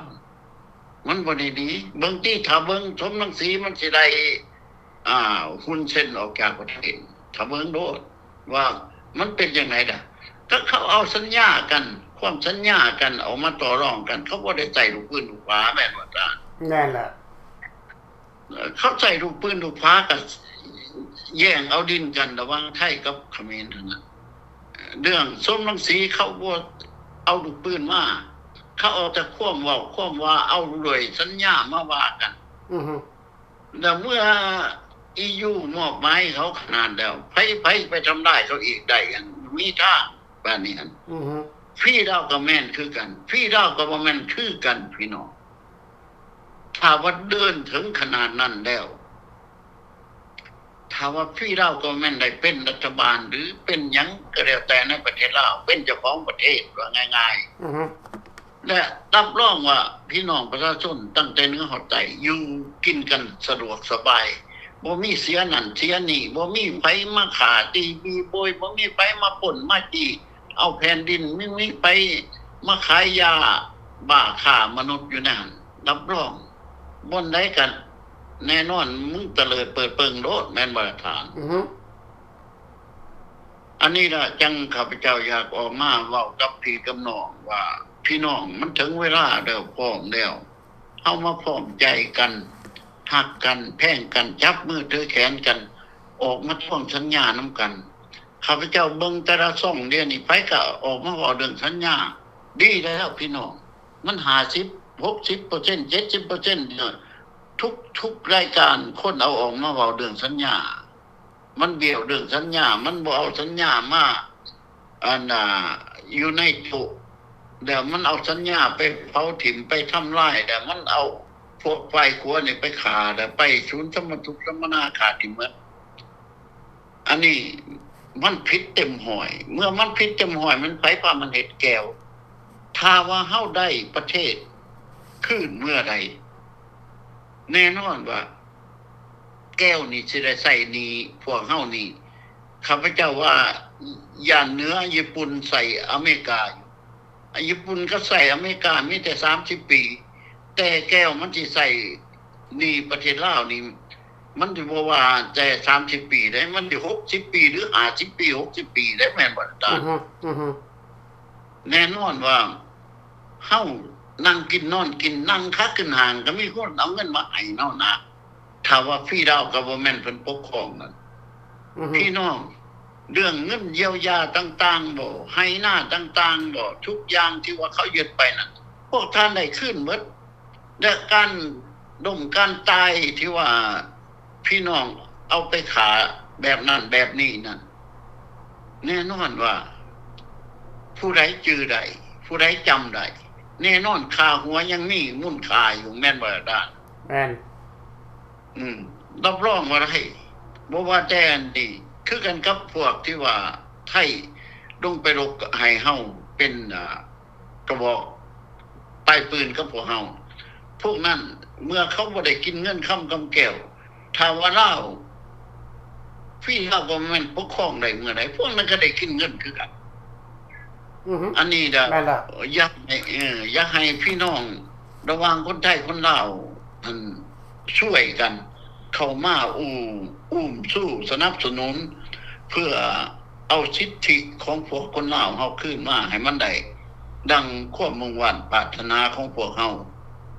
ມັນບໍ່ໄດ້ໜີ. ເບິ່ງຕິ ຖ້າເບິ່ງສົມລັງສີ ມັນຊິໄດ້ ອ່າ ຮຸນເຊັນອອກຈາກປະເທດ ຖ້າເບິ່ງໂລດວ່າມັນເປັນຈັ່ງໃດດະ. ກໍເຂົາເອົາສັນຍາກັນ ຄ ວາມສັນຍາກັນ ອອກມາຕໍ່ລອງກັນ ເຂົາບໍ່ໄດ້ໃຊ້ລູກປືນລູກຜາ ແມ່ນບໍ່ທ່ານ? ແມ່ນລະ. ເຂົາໃຊ້ລູກປືນລູກຜາ ກໍແຍ່ງເອົາດິນກັນລະຫວ່າງໄທກັບຂະເໝນເທົ່ານັ້ນ. ເລື່ອງສົມລັງສີ ເຂົາບໍ່ເອົາລູກປືນມາ ເຂົາເອົາແຕ່ຄວາມເວົ້າຄວາມວ່າ ເອົາດ້ວຍສັນຍາມາວ່າກັນ. ອືຮຶ ແລ້ວເມື່ອ ອີຢູ ມອບໝາຍເຂົາຂະໜາດແລ້ວ ໃຜໆໄປທຳລາຍເຂົາອີກໄດ້? ອັນ ມີທາງບາດນີ້ຫັ້ນ. ອືຮຶ ຟຣີດາວກໍແມ່ນຄືກັນ ຟຣີດາວກໍບໍ່ແມ່ນຄືກັນ ພີ່ນ້ອງ. ຖ້າວ່າເດີນເຖິງຂະໜາດນັ້ນແລ້ວ ຖ້າວ່າຟຣີດາວກໍແມ່ນໄດ້ເປັນລັດຖະບານ ຫຼື ເປັນຫຍັງກໍແລ້ວແຕ່ໃນປະເທດລາວ ເປັນເຈົ້າຂອງປະເທດ ວ່າງ່າຍໆ ອືຮຶ ແລະ ຮັບຮອງວ່າພີ່ນ້ອງປະຊາຊົນຕັ້ງແຕ່ເໜືອຮອດໃຕ້ ຢູ່ກິນກັນສະດວກສະບາຍ ບໍ່ມີເສຍນັ້ນເສຍນີ້ ບໍ່ມີໃຜມາຂ້າຕີຕີໂບຍ ບໍ່ມີໃຜມາປຸ້ນມາຈີ້ເອົາແຜ່ນດິນ ບໍ່ມີໃຜມາຂາຍຢາບ້າຄ້າມະນຸດຢູ່ໃນຫັ້ນ. ຮັບຮອງ ບ່ອນໃດກໍແນ່ນອນ ມຶງຕະເລີດເປີດເປິງໂລດ ແມ່ນບໍ່ລະທ່ານ? ອືຮຶ ອັນນີ້ລະ ຈັ່ງຂ້າພະເຈົ້າຢາກອອກມາເວົ້າກັບພີ່ກັບນ້ອງວ່າ ພີ່ນ້ອງ ມັນເຖິງເວລາແລ້ວ ພ້ອມແລ້ວ ເຮົາມາພ້ອມໃຈກັນ ຮັກກັນ ແພງກັນ ຈັບມືຖືແຂນກັນ ອອກມາທວງສັນຍານຳກັນ. ຂ້າພະເຈົ້າເບິ່ງແຕ່ລະຊ່ອງດຽວນີ້ ໃຜກໍອອກມາເວົ້າເລື່ອງສັນຍາ ດີແລ້ວພີ່ນ້ອງ. ມັນຫ້າສິບ ຫົກສິບເປີເຊັນ ເຈັດສິບເປີເຊັນ ທຸກໆລາຍການ ຄົນເອົາອອກມາເວົ້າເລື່ອງສັນຍາ. ມັນບ້ຽວເລື່ອງສັນຍາ ມັນບໍ່ເອົາສັນຍາມາ ອັນນ່າ ຢູ່ໃນໂຕະ ແລ້ວມັນເອົາສັນຍາໄປເຜົາຖິ້ມ ໄປທຳລາຍ ແລ້ວມັນເອົາພວກຝ່າຍຂົວນີ້ໄປຂ້າ ແລ້ວໄປສູນສຳມະທຸກສຳມະນາ ຂ້າຖິ້ມໝົດ. ອັນນີ້ມັນຜິດເຕັມຮ້ອຍ. ເມື່ອມັນຜິດເຕັມຮ້ອຍ ມັນໃຜພາມັນເຮັດແກ້ວ? ຖ້າວ່າເຮົາໄດ້ປະເທດຄືນເມື່ອໃດ ແນ່ນອນວ່າແກ້ວນີ້ຊິໄດ້ໃຊ້ໜີ້ພວກເຮົານີ້. ຂ້າພະເຈົ້າວ່າຢ້ານເໜືອຍີ່ປຸ່ນໃສ່ອາເມລິກາຢູ່. ຍີ່ປຸ່ນກໍໃສ່ອາເມລິກາມີແຕ່ສາມສິບປີ, ແຕ່ແກ້ວມັນຊິໃສ່ໜີ້ປະເທດລາວນີ້ ມັນຊິບໍ່ວ່າແຕ່ສາມສິບປີເດ້, ມັນຊິຫົກສິບປີ ຫຼື ຫ້າສິບປີ ຫົກສິບປີເດ້ ແມ່ນບໍ່ລະທ່ານ? ອືຮຶ ອືຮຶ ແນ່ນອນວ່າເຮົານັ່ງກິນນອນກິນ, ນັ່ງຂາຂຶ້ນຫ້າງກໍມີຄົນເອົາເງິນມາໃຫ້ເຮົານະ. ຖ້າວ່າຟຣີດາວກໍບໍ່ແມ່ນເພິ່ນປົກຄອງນັ້ນ ອືຮຶ ພີ່ນ້ອງ, ເລື່ອງເງິນຢຽວຢາຕ່າງໆບໍ, ໄຮ່ນາຕ່າງໆບໍ, ທຸກຢ່າງທີ່ວ່າເຂົາຍຶດໄປນັ້ນ ພວກທ່ານໄດ້ຄືນໝົດ. ແລະ ການລົ້ມການຕາຍທີ່ວ່າພີ່ນ້ອງເອົາໄປຂ້າແບບນັ້ນແບບນີ້ນັ້ນ ແນ່ນອນວ່າຜູ້ໃດຈື່ໄດ້ ຜູ້ໃດຈຳໄດ້ ແນ່ນອນ ຄ່າຫົວຍັງມີມູນຄ່າຢູ່ ແມ່ນບໍ່ລະທ່ານ? ແມ່ນ. ອືມ ຮັບຮອງວ່າໄດ້ ບໍ່ວ່າແຕ່ອັນນີ້ ຄືກັນກັບພວກທີ່ວ່າໄທລົງໄປລົບໃຫ້ເຮົາເປັນ ອ່າ ກະບອກປາຍປືນກັບພວກເຮົາ. ພວກນັ້ນເມື່ອເຂົາບໍ່ໄດ້ກິນເງິນຄຳກຳແກ້ວ ຖ້າວ່າລາວ ຟຣີດາວກໍແມ່ນປົກຄອງໄດ້ເມື່ອໃດ ພວກນັ້ນກໍໄດ້ກິນເງິນຄືກັນ. ອືຮຶ ອັນນີ້ລະ ແມ່ນລະ ຢາກໃຫ້ ເອີ ຢາກໃຫ້ພີ່ນ້ອງລະຫວ່າງຄົນໄທຄົນລາວຫັ້ນ ຊ່ວຍກັນເຂົ້າມາອູ້ ອຸ້ມຊູສະໜັບສະໜູນ ເພື່ອເອົາສິດທິຂອງພວກຄົນລາວເຮົາຄືນມາໃຫ້ມັນໄດ້ ດັ່ງຄວາມມຸ່ງຫວັງປາດຖະໜາຂອງພວກເຮົາ.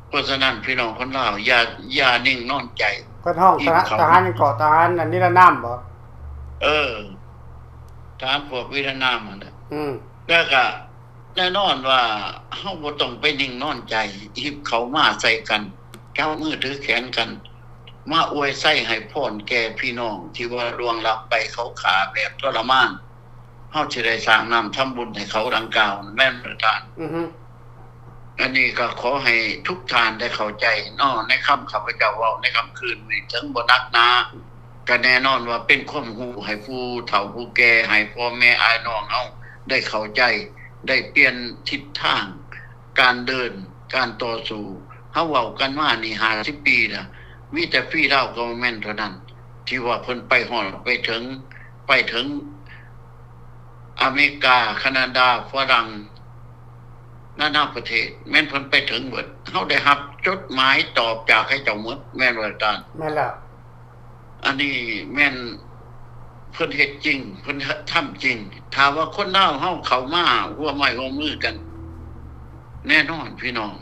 ເພາະສະນັ້ນ ພີ່ນ້ອງຄົນລາວ ຢ່າ ຢ່ານິ່ງນອນໃຈ. ເພິ່ນຮ້ອງ ທະ ທະຫານຫຍັງເກາະ ທະຫານອັນນິລະນາມບໍ? ເອີ ທະຫານພວກເວຍດະນາມຫັ້ນແຫຼະ. ອືມ ແລ້ວກະແນ່ນອນວ່າເຮົາບໍ່ຕ້ອງໄປນິ່ງນອນໃຈ, ຮີບເຂົ້າມາໃສ່ກັນ, ຈັບມືຖືແຂນກັນ, ມາອວຍໄຊໃຫ້ພອນແກ່ພີ່ນ້ອງທີ່ວ່າລ່ວງລັບໄປ, ເຂົາຂ້າແບບທໍລະມານ. ເຮົາຊິໄດ້ສ້າງນ້ຳທຳບຸນໃຫ້ເຂົາດັ່ງກ່າວນັ້ນ ແມ່ນບໍ່ທ່ານ? ອືຮຶ ອັນນີ້ກໍຂໍໃຫ້ທຸກທ່ານໄດ້ເຂົ້າໃຈເນາະ ໃນຄຳຂ້າພະເຈົ້າເວົ້າໃນຄ່ຳຄືນນີ້ ເຖິງບໍ່ໜັກໜາ ກໍແນ່ນອນວ່າເປັນຄວາມຮູ້ໃຫ້ຜູ້ເຖົ້າຜູ້ແກ່ ໃຫ້ພໍ່ແມ່ອ້າຍນ້ອງເຮົາໄດ້ເຂົ້າໃຈ ໄດ້ປ່ຽນທິດທາງການເດີນ ການຕໍ່ສູ້. ເຮົາເວົ້າກັນມານີ້ຫ້າສິບປີລະ ມີແຕ່ຟຣີດາວກໍບໍ່ແມ່ນເທົ່ານັ້ນ ທີ່ວ່າເພິ່ນໄປຮອດໄປເຖິງ ໄປເຖິງອາເມລິກາ, ຄານາດາ, ຝຣັ່ງ, ນານາປະເທດ ແມ່ນເພິ່ນໄປເຖິງເບິດ. ເຮົາໄດ້ຮັບຈົດໝາຍຕອບຈາກເຂົາເຈົ້າໝົດ ແມ່ນບໍ່ລະທ່ານ? ແມ່ນແລ້ວ. ອັນນີ້ແມ່ນເພິ່ນເຮັດຈິງ, ເພິ່ນທຳຈິງ. ຖ້າວ່າຄົນລາວເຮົາເຂົ້າມາຮ່ວມໄມ້ຮ່ວມມືກັນ ແນ່ນອນພີ່ນ້ອງ,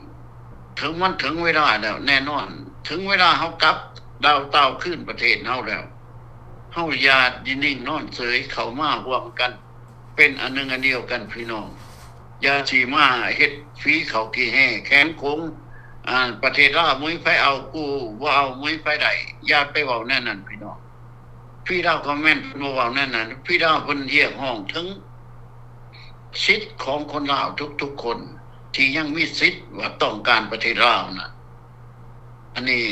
ເຖິງ ມັນເຖິງເວລາແລ້ວ ແນ່ນອນ ເຖິງເວລາເຮົາກັບດາວເຕົາຄືນປະເທດເຮົາແລ້ວ, ເຮົາຢ່າໄດ້ນິ່ງນອນເສີຍ, ເຂົ້າມາຮ່ວມກັນເປັນອັນໜຶ່ງອັນດຽວກັນພີ່ນ້ອງ. ຢ່າຊິມາເຮັດຝີເຂົ້າຂີ້ແຮ່ແຂນຂົງ, ອາ ປະເທດລາວບໍ່ມີໃຜເອົາ, ກູບໍ່ເອົາ ບໍ່ມີໃຜໄດ້. ຢ່າໄປເວົ້າແນວນັ້ນພີ່ນ້ອງ. ຟຣີດອມ ຄອມເມັນ ເພິ່ນບໍ່ເວົ້າແນວນັ້ນ. ຟຣີດອມ ເພິ່ນຮຽກຮ້ອງເຖິງສິດຂອງຄົນລາວທຸກໆຄົນທີ່ຍັງມີສິດວ່າຕ້ອງການປະເທດລາວນະ. ອັນນີ້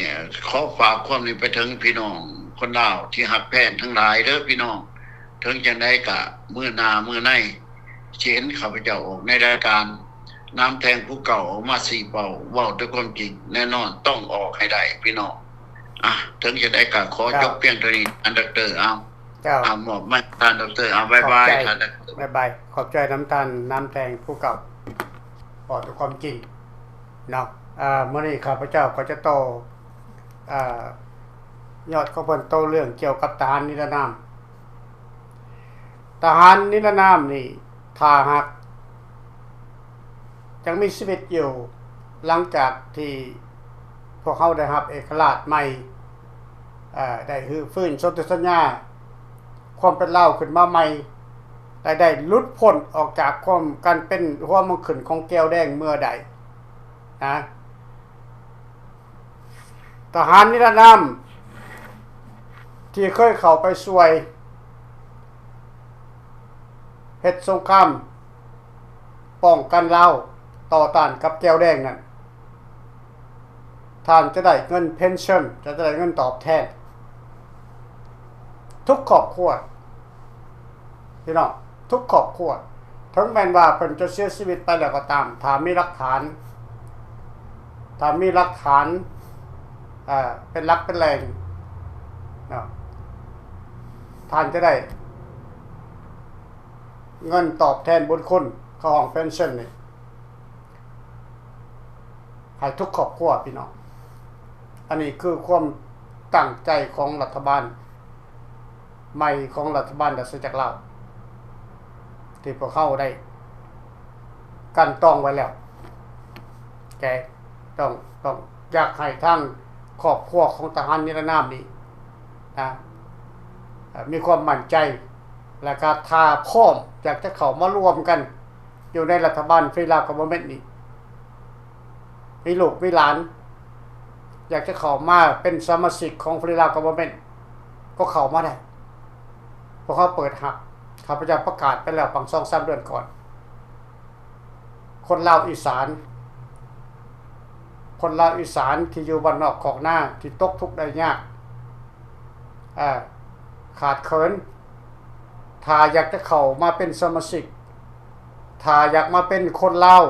ຂໍຝາກຄວາມນີ້ໄປເຖິງພີ່ນ້ອງຄົນລາວທີ່ຮັກແພງທັງຫຼາຍເດີພີ່ນ້ອງ. ເຖິງຈັ່ງໃດກະມື້ໜ້າມື້ໃນ ຊິເຫັນຂ້າພະເຈົ້າອອກໃນລາຍການ ນ້ຳແທງພູເກົ່າ ອອກມາຊີ້ເປົ້າ ເວົ້າແຕ່ຄວາມຈິງ. ແນ່ນອນຕ້ອງອອກໃຫ້ໄດ້ພີ່ນ້ອງ. ອາ ເຖິງຈັ່ງໃດກໍຂໍ ເຈົ້າ ຈົບພຽງເທົ່ານີ້ ທ່ານດັອກເຕີ. ເອົາ ເຈົ້າ ອາ ມອບໄມໃຫ້ທ່ານດັອກເຕີ. ເອົາ ບາຍບາຍ ຂອບໃຈ ທ່ານດັອກເຕີ. ບາຍບາຍ ຂອບໃຈນຳທ່ານ ນ້ຳແທງພູເກົ່າ ເວົ້າແຕ່ຄວາມຈິງເນາະ. ອາ ມື້ນີ້ຂ້າພະເຈົ້າກໍຈະຕໍ່ ອາ ຍອດຂອງເພິ່ນ ຕໍ່ເລື່ອງກ່ຽວກັບທະຫານນິລະນາມ. ທະຫານນິລະນາມນີ້ ຖ້າຫາກຍັງມີຊີວິດຢູ່ ຫຼັງຈາກທີ່ພວກເຮົາໄດ້ຮັບເອກະລາດໃໝ່, ເອີ່ ໄດ້ຮື້ຟື້ນສົນທິສັນຍາຄວາມເປັນລາວຂຶ້ນມາໃໝ່ ແລະ ໄດ້ຫຼຸດພົ້ນອອກຈາກຄວາມ ການເປັນຫົວເມືອງຂຶ້ນຂອງແກວແດງເມື່ອໃດນະ, ທະຫານນິລະນາມທີ່ເຄີຍເຂົ້າໄປຊ່ວຍເຮັດສົງຄາມປ້ອງກັນລາວ ຕໍ່ຕ້ານກັບແກວແດງນັ້ນ, ທ່ານຈະໄດ້ເງິນເພັນເຊິນ, ຈະໄດ້ເງິນຕອບແທນ ທຸກຄອບຄົວ. ພີ່ນ້ອງ ທຸກຄອບຄົວ ເຖິງແມ່ນວ່າເພິ່ນຈະເສຍຊີວິດໄປແລ້ວກໍຕາມ, ຖ້າມີຫຼັກຖານ, ຖ້າມີຫຼັກຖານ ເອີ່ ເປັນຫຼັກເປັນແຫຼ່ງເນາະ, ທ່ານຈະໄດ້ເງິນຕອບແທນບຸນຄຸນ ເຂົາຮ້ອງເປັນເຊັ່ນນີ້ ໃຫ້ທຸກຄອບຄົວ ພີ່ນ້ອງ. ອັນນີ້ຄືຄວາມຕັ້ງໃຈຂອງລັດຖະບານໃໝ່ ຂອງລັດຖະບານລາຊະອານາຈັກລາວ ທີ່ພວກເຮົາໄດ້ກັ່ນຕອງໄວ້ແລ້ວ. ແຕ່ຕ້ອງ ຕ້ອງຢາກໃຫ້ທາງຄອບຄົວຂອງທະຫານນິລະນາມນີ້ນະ ເອີ່ ມີຄວາມໝັ້ນໃຈ ແລະກະຖ້າພ້ອມຢາກຈະເຂົ້າມາລວມກັນ ຢູ່ໃນລັດຖະບານ Free Lao Government ນີ້ ມີລູກມີຫຼານ ຢາກຈະເຂົ້າມາເປັນສະມາຊິກຂອງ Free Lao Government ກໍເຂົ້າມາໄດ້. ພວກເຮົາເປີດຮັບ. ຂ້າພະເຈົ້າປະກາດໄປແລ້ວບາງສອງສາມເດືອນກ່ອນ. ຄົນລາວອີສານ, ຄົນລາວອີສານທີ່ຢູ່ບ້ານນອກຄອກນາ ທີ່ຕົກທຸກໄດ້ຍາກ, ເອີ່ ຂາດເຂີນ, ຖ້າຢາກຈະເຂົ້າມາເປັນສະມາຊິກ, ຖ້າຢາກມາເປັນຄົນລາວ,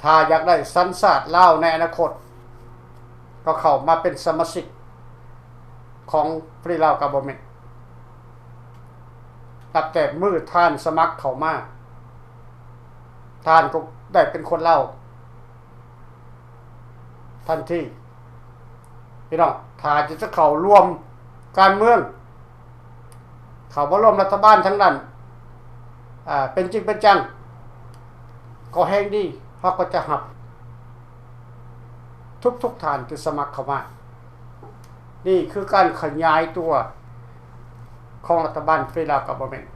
ຖ້າຢາກໄດ້ສັນຊາດລາວໃນອະນາຄົດ, ກໍເຂົ້າມາເປັນສະມາຊິກຂອງ Free Lao Government. ນັບແຕ່ມື້ທ່ານສະໝັກເຂົ້າມາ, ທ່ານກໍໄດ້ເປັນຄົນລາວທັນທີ. ພີ່ນ້ອງ ຖ້າຈະເຂົ້າຮ່ວມການເມືອງ, ເຂົ້າມາຮ່ວມລັດຖະບານທາງດ້ານ ເປັນຈິງເປັນຈັງ ກໍແຮງດີ, ເຮົາກໍຈະຮັບທຸກໆທ່ານທີ່ສະໝັກເຂົ້າມາ. ນີ້ຄືການຂະຫຍາຍຕົວຂອງລັດຖະບານ Free Lao Government.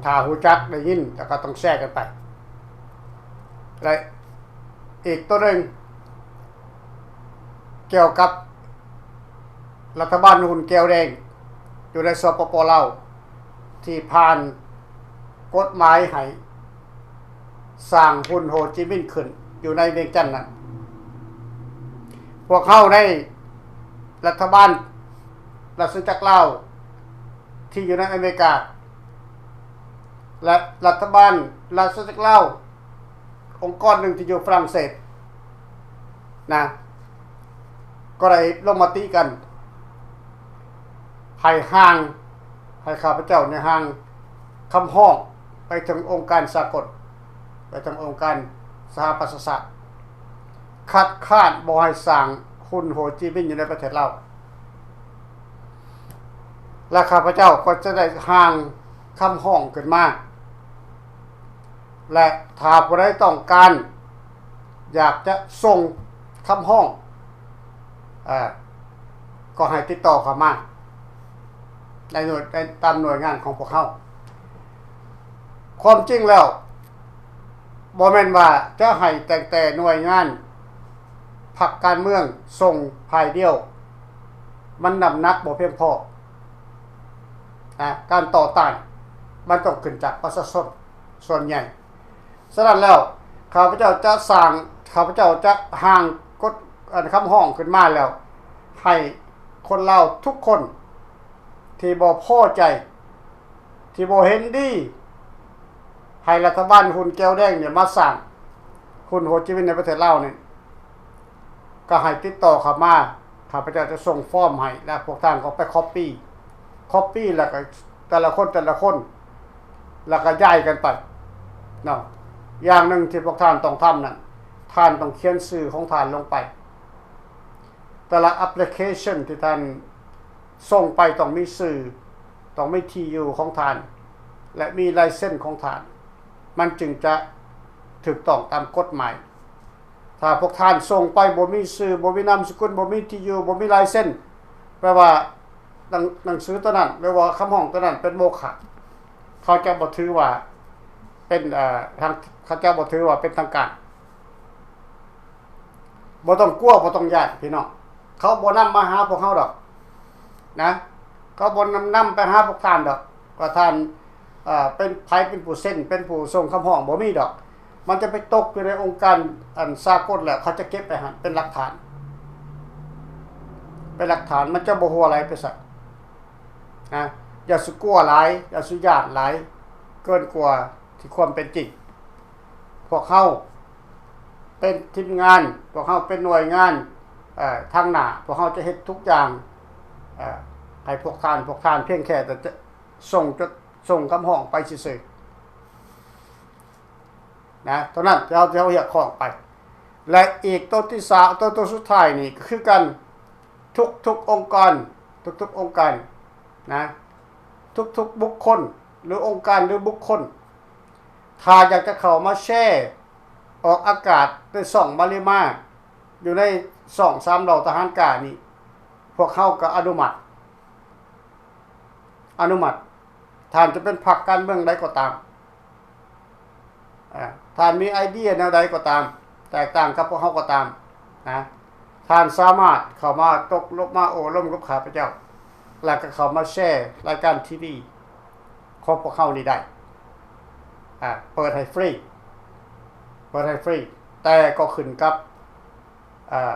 ຖ້າຮູ້ຈັກໄດ້ຍິນ ແລ້ວກໍຕ້ອງແຊກັນໄປ. ແລະ ອີກຕົວໜຶ່ງ ກ່ຽວກັບລັດຖະບານຫຸ່ນແກ້ວແດງຢູ່ໃນ ສປປ ລາວ ທີ່ຜ່ານກົດໝາຍໃຫ້ ສ້າງຫຸ່ນໂຮຈິມິນຂຶ້ນຢູ່ໃນວຽງຈັນນັ້ນ, ພວກເຮົາໃນລັດຖະບານລາຊະອານາຈັກລາວທີ່ຢູ່ໃນອາເມລິກາ ແລະ ລັດຖະບານລາຊະອານາຈັກລາວ ອົງກອນໜຶ່ງທີ່ຢູ່ຝຣັ່ງເສດນະ ກໍໄດ້ລົງມະຕິກັນ ໃຫ້ຮ່າງ ໃຫ້ຂ້າພະເຈົ້ານີ້ຮ່າງຄຳຮ້ອງໄປເຖິງອົງການສາກົນ, ໄປເຖິງອົງການສະຫະປະຊາຊາດ, ຄັດຄ້ານບໍ່ໃຫ້ສ້າງຫຸ່ນໂຮຈິມິນຢູ່ໃນປະເທດລາວ. ແລະ ຂ້າພະເຈົ້າກໍຈະໄດ້ຮ່າງຄຳຮ້ອງຂຶ້ນມາ ແລະ ຖ້າຜູ້ໃດຕ້ອງການຢາກຈະສົ່ງຄຳຮ້ອງ ເອີ ກໍໃຫ້ຕິດຕໍ່ເຂົ້າມາໃນໜ່ວຍ ໃນ ຕາມໜ່ວຍງານຂອງພວກເຮົາ. ຄວາມຈິງແລ້ວ ບໍ່ແມ່ນວ່າຈະໃຫ້ແຕ່ງແຕ່ໜ່ວຍງານພັກການເມືອງສົ່ງຝ່າຍດຽວ, ມັນນ້ຳໜັກບໍ່ພຽງພໍ. ນະ ການຕໍ່ຕ້ານມັນຕ້ອງຂຶ້ນຈາກປະຊາຊົນສ່ວນໃຫຍ່. ສະນັ້ນແລ້ວ ຂ້າພະເຈົ້າຈະສ້າງ ຂ້າພະເຈົ້າຈະຮ່າງກົດ ອັນ ຄຳຮ້ອງຂຶ້ນມາແລ້ວ ໃຫ້ຄົນລາວທຸກຄົນທີ່ບໍ່ພໍໃຈ ທີ່ບໍ່ເຫັນດີ ໃຫ້ລັດຖະບານຮຸ່ນແກ້ວແດງນີ້ມາສ້າງຮຸ່ນໂຮຈິມິນໃນປະເທດລາວນີ້ ກໍໃຫ້ຕິດຕໍ່ເຂົ້າມາ. ຂ້າພະເຈົ້າຈະສົ່ງຟອມໃຫ້ ແລ້ວພວກທ່ານກໍໄປກັອບປີ້ ກັອບປີ້ ແລ້ວກໍແຕ່ລະຄົນ ແຕ່ລະຄົນ ແລ້ວກໍຍ້າຍກັນໄປເນາະ. ຢ່າງໜຶ່ງທີ່ພວກທ່ານຕ້ອງທຳນັ້ນ ທ່ານຕ້ອງຂຽນຊື່ຂອງທ່ານລົງໄປ. ແຕ່ລະແອັບພລິເຄຊັນທີ່ທ່ານສົ່ງໄປຕ້ອງມີຊື່, ຕ້ອງມີທີ່ຢູ່ຂອງທ່ານ ແລະ ມີລາຍເຊັນຂອງທ່ານ, ມັນຈຶ່ງຈະຖືກຕ້ອງຕາມກົດໝາຍ. ຖ້າພວກທ່ານສົ່ງໄປບໍ່ມີຊື່, ບໍ່ມີນາມສະກຸນ, ບໍ່ມີທີ່ຢູ່, ບໍ່ມີລາຍເຊັນ, ແປວ່າໜັງ ໜັງສືຕົວນັ້ນ ຫຼືວ່າຄຳຮ້ອງຕົວນັ້ນເປັນໂມຄະ. ເຂົາຈະບໍ່ຖືວ່າເປັນ ເອີ ທາງ ເຂົາຈະບໍ່ຖືວ່າເປັນທາງການ. ບໍ່ຕ້ອງກົວ, ບໍ່ຕ້ອງຢ້ານ, ພີ່ນ້ອງ. ເຂົາບໍ່ນຳມາຫາພວກເຮົາດອກນະ. ເຂົາບໍ່ນຳ ນຳໄປຫາພວກທ່ານດອກ ວ່າທ່ານ ເອີ ເປັນໃຜເປັນຜູ້ເຊັນ, ເປັນຜູ້ສົ່ງຄຳຮ້ອງ, ບໍ່ມີດອກ. ມັນຈະໄປຕົກຢູ່ໃນອົງການອັນສາກົນແລ້ວ ເຂົາຈະເກັບໄປຫັ້ນເປັນຫຼັກຖານ, ເປັນຫຼັກຖານ, ມັນຈະບໍ່ຮົ່ວໄຫຼໄປໃສນະ. ຢ່າສູ່ກົວຫຼາຍ, ຢ່າສູ່ຢ້ານຫຼາຍເກີນກວ່າທີ່ຄວາມເປັນຈິງ. ພວກເຮົາເປັນທີມງານ, ພວກເຮົາເປັນໜ່ວຍງານ ເອີ ທາງໜ້າ, ພວກເຮົາຈະເຮັດທຸກຢ່າງ ເອີ ໃຫ້ພວກທ່ານ, ພວກທ່ານພຽງແຕ່ຈະ ສົ່ງ ສົ່ງຄຳຮ້ອງໄປຊື່ໆນະ ເທົ່ານັ້ນທີ່ເຮົາ ທີ່ເຮົາຮຽກຮ້ອງໄປ. ແລະ ອີກໂຕທີສາມ ໂຕ ໂຕສຸດທ້າຍນີ້ກໍຄືກັນ ທຸກໆອົງກອນ, ທຸກໆອົງການນະ, ທຸກໆບຸກຄົນ ຫຼື ອົງການ ຫຼື ບຸກຄົນ ຖ້າຢາກຈະເຂົ້າມາແຊອອກອາກາດໃນຊ່ອງມາລິມາ ຢູ່ໃນຊ່ອງສາມເຫຼົ່າທະຫານກ້ານີ້ ພວກເຮົາກໍອະນຸມັດ ອະນຸມັດ. ທ່ານຈະເປັນພັກການເມືອງໃດກໍຕາມ, ອາ, ທ່ານມີໄອເດຍແນວໃດກໍຕາມ, ແຕກຕ່າງກັບພວກເຮົາກໍຕາມນະ, ທ່ານສາມາດເຂົ້າມາຕົກລົງມາໂອ້ລົມກັບຂ້າພະເຈົ້າ ແລ້ວກໍເຂົ້າມາແຊລາຍການທີວີຂອງພວກເຮົານີ້ໄດ້. ອາ, ເປີດໃຫ້ຟຣີ, ເປີດໃຫ້ຟຣີ, ແຕ່ກໍຂຶ້ນກັບ, ອາ,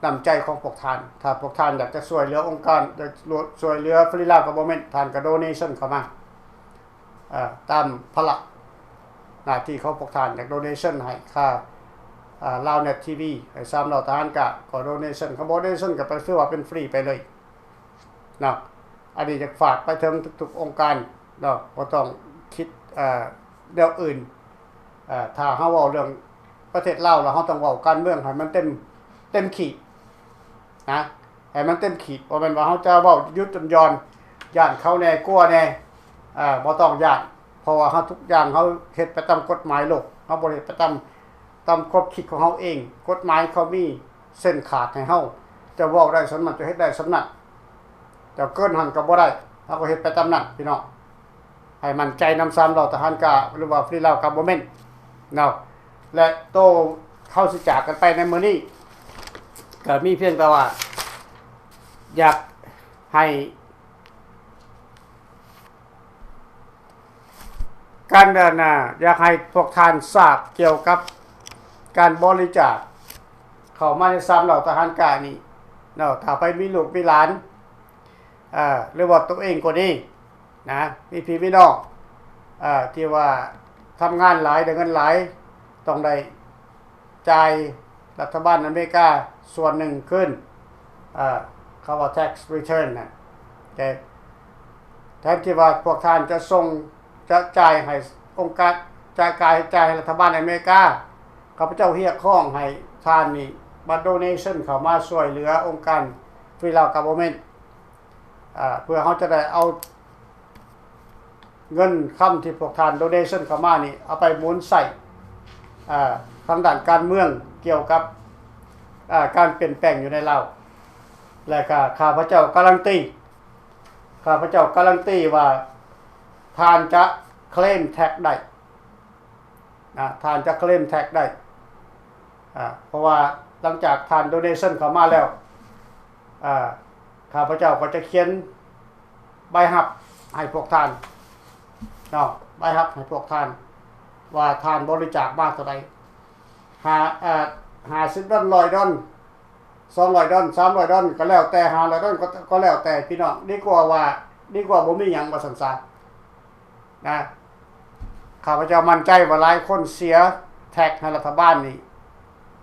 ນ້ຳໃຈຂອງພວກທ່ານ. ຖ້າພວກທ່ານຢາກຈະຊ່ວຍເຫຼືອອົງການ, ຢາກຊ່ວຍເຫຼືອ Free Lao Government, ທ່ານກໍ donation ເຂົ້າມາ, ເອີ, ຕາມພາລະໜ້າທີ່ຂອງພວກທ່ານ. ຢາກ donation ໃຫ້ຄ່າ, ອາ, Lao Net ທີວີ ໃຫ້ສາມເຫຼົ່າທະຫານກ້າ, ກໍ donation. ຄັນບໍ່ donation ກໍໄປ ຖືວ່າເປັນຟຣີໄປເລີຍເນາະ. ອັນນີ້ຢາກຝາກໄປເຖິງທຸກໆອົງການເນາະ, ບໍ່ຕ້ອງຄິດ, ເອີ, ແນວອື່ນ. ເອີ, ຖ້າເຮົາເວົ້າເລື່ອງປະເທດລາວແລ້ວ ເຮົາຕ້ອງເວົ້າການເມືອງໃຫ້ມັນເຕັມ, ເຕັມຂີດນະ, ໃຫ້ມັນເຕັມຂີດ. ບໍ່ແມ່ນວ່າເຮົາຈະເວົ້າຢຸດຢ່ອນ, ຢ້ານເຂົາແດ່, ກົວແດ່, ເອີ, ບໍ່ຕ້ອງຢ້ານ, ເພາະວ່າເຮົາ ທຸກຢ່າງເຮົາເຮັດໄປຕາມກົດໝາຍໂລກ, ເຮົາບໍ່ໄດ້ເຮັດໄປຕາມ, ຕາມຄວາມຄິດຂອງເຮົາເອງ. ກົດໝາຍເຂົາມີເສັ້ນຂາດໃຫ້ເຮົາ, ເຈົ້າເວົ້າໄດ້ສ່ຳນັ້ນ, ເຈົ້າເຮັດໄດ້ສ່ຳນັ້ນ, ເຈົ້າເກີນຫັ້ນກໍບໍ່ໄດ້, ເຮົາກໍເຮັດໄປຕາມນັ້ນ ພີ່ນ້ອງ. ໃຫ້ໝັ້ນໃຈນຳສາມເຫຼົ່າທະຫານກ້າ ຫຼືວ່າ Free Lao Government ເນາະ. ແລະ ໂຕເຮົາຊິຈາກກັນໄປໃນມື້ນີ້ ກໍມີພຽງແຕ່ວ່າ ຢາກໃຫ້ການ, ອັນນ່າ, ຢາກໃຫ້ພວກທ່ານຊາບກ່ຽວກັບການບໍລິຈາກເຂົ້າມາໃນສາມເຫຼົ່າທະຫານກ້ານີ້ເນາະ. ຖ້າໃຜມີລູກມີຫຼານ, ເອີ, ຫຼືວ່າໂຕເອງກໍດີ, ນະ, ມີພີ່ມີນ້ອງ, ເອີ, ທີ່ວ່າທຳງານຫຼາຍ, ໄດ້ເງິນຫຼາຍ, ຕ້ອງໄດ້ຈ່າຍລັດຖະບານອາເມລິກາສ່ວນໜຶ່ງຄືນ, ເອີ, ເຂົາວ່າ tax return ນະ. ແຕ່ແທນທີ່ວ່າພວກທ່ານຈະສົ່ງ, ຈະຈ່າຍໃຫ້ອົງການ, ຈະກາຍ, ຈ່າຍໃຫ້ລັດຖະບານອາເມລິກາ, ຂ້າພະເຈົ້າຮຽກຮ້ອງໃຫ້ທ່ານນີ້ມາ donation ເຂົ້າມາຊ່ວຍເຫຼືອອົງການ Free Lao Government. ເອີ ເພື່ອເຮົາຈະໄດ້ເອົາ ເງິນຄຳທີ່ພວກທ່ານໂດເນຊັນເຂົ້າມານີ້ ເອົາໄປໝູນໃຊ້ ເອີ ທາງດ້ານການເມືອງ ກ່ຽວກັບ ເອີ ການປ່ຽນແປງຢູ່ໃນລາວ ແລະ ກໍຂ້າພະເຈົ້າກາຣັນຕີ ຂ້າພະເຈົ້າກາຣັນຕີວ່າ ທ່ານຈະເຄລມແທັກໄດ້ ນະ ທ່ານຈະເຄລມແທັກໄດ້ ອາ ເພາະວ່າຫຼັງຈາກທ່ານໂດເນຊັນເຂົ້າມາແລ້ວ ອາ ຂ້າພະເຈົ້າກໍຈະຂຽນໃບຮັບໃຫ້ພວກທ່ານເນາະ ໃບຮັບໃຫ້ພວກທ່ານ ວ່າທ່ານບໍລິຈາກມາເທົ່າໃດ ຫ້າ ເອີ ຫ້າສິບດອນ ຮ້ອຍດອນ ສອງຮ້ອຍດອນ ສາມຮ້ອຍດອນ ກໍແລ້ວແຕ່ ຫ້າຮ້ອຍດອນ ກໍ ກໍແລ້ວແຕ່ພີ່ນ້ອງ ດີກວ່າວ່າ ດີກວ່າບໍ່ມີຫຍັງວ່າຊັ້ນຊະ ນະ ຂ້າພະເຈົ້າໝັ້ນໃຈວ່າຫຼາຍຄົນເສຍແທັກໃຫ້ລັດຖະບານນີ້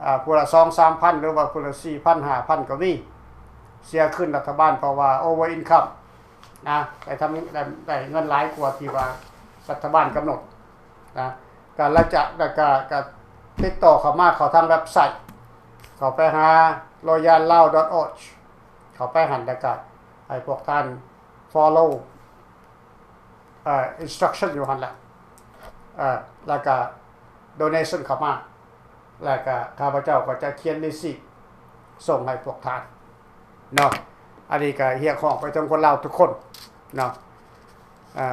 ອາ ຜູ້ລະສອງສາມພັນ ຫຼືວ່າຜູ້ລະສີ່ພັນ ຫ້າພັນ ກໍມີ ເສຍຄືນລັດຖະບານ ເພາະວ່າ ໂອເວີອິນຄັມ ນະ ໄດ້ທຳ ໄດ້ ໄດ້ເງິນຫຼາຍກວ່າທີ່ວ່າລັດຖະບານກຳນົດ ນະ ການລະຈະ ລະກະ ກະຕິດຕໍ່ເຂົ້າມາ ເຂົ້າທາງເວັບໄຊ ເຂົ້າໄປຫາ Royal Lao dot org ເຂົ້າໄປຫັ້ນ ລະກະໃຫ້ພວກທ່ານ follow ເອີ instruction ຢູ່ຫັ້ນແຫຼະ ເອີ ລະກະ donation ເຂົ້າມາ ລະກະຂ້າພະເຈົ້າກໍຈະຂຽນ receipt ສົ່ງໃຫ້ພວກທ່ານເນາະ ອັນນີ້ກໍຮຽກຮ້ອງໄປເຖິງຄົນລາວທຸກຄົນເນາະ ເອີ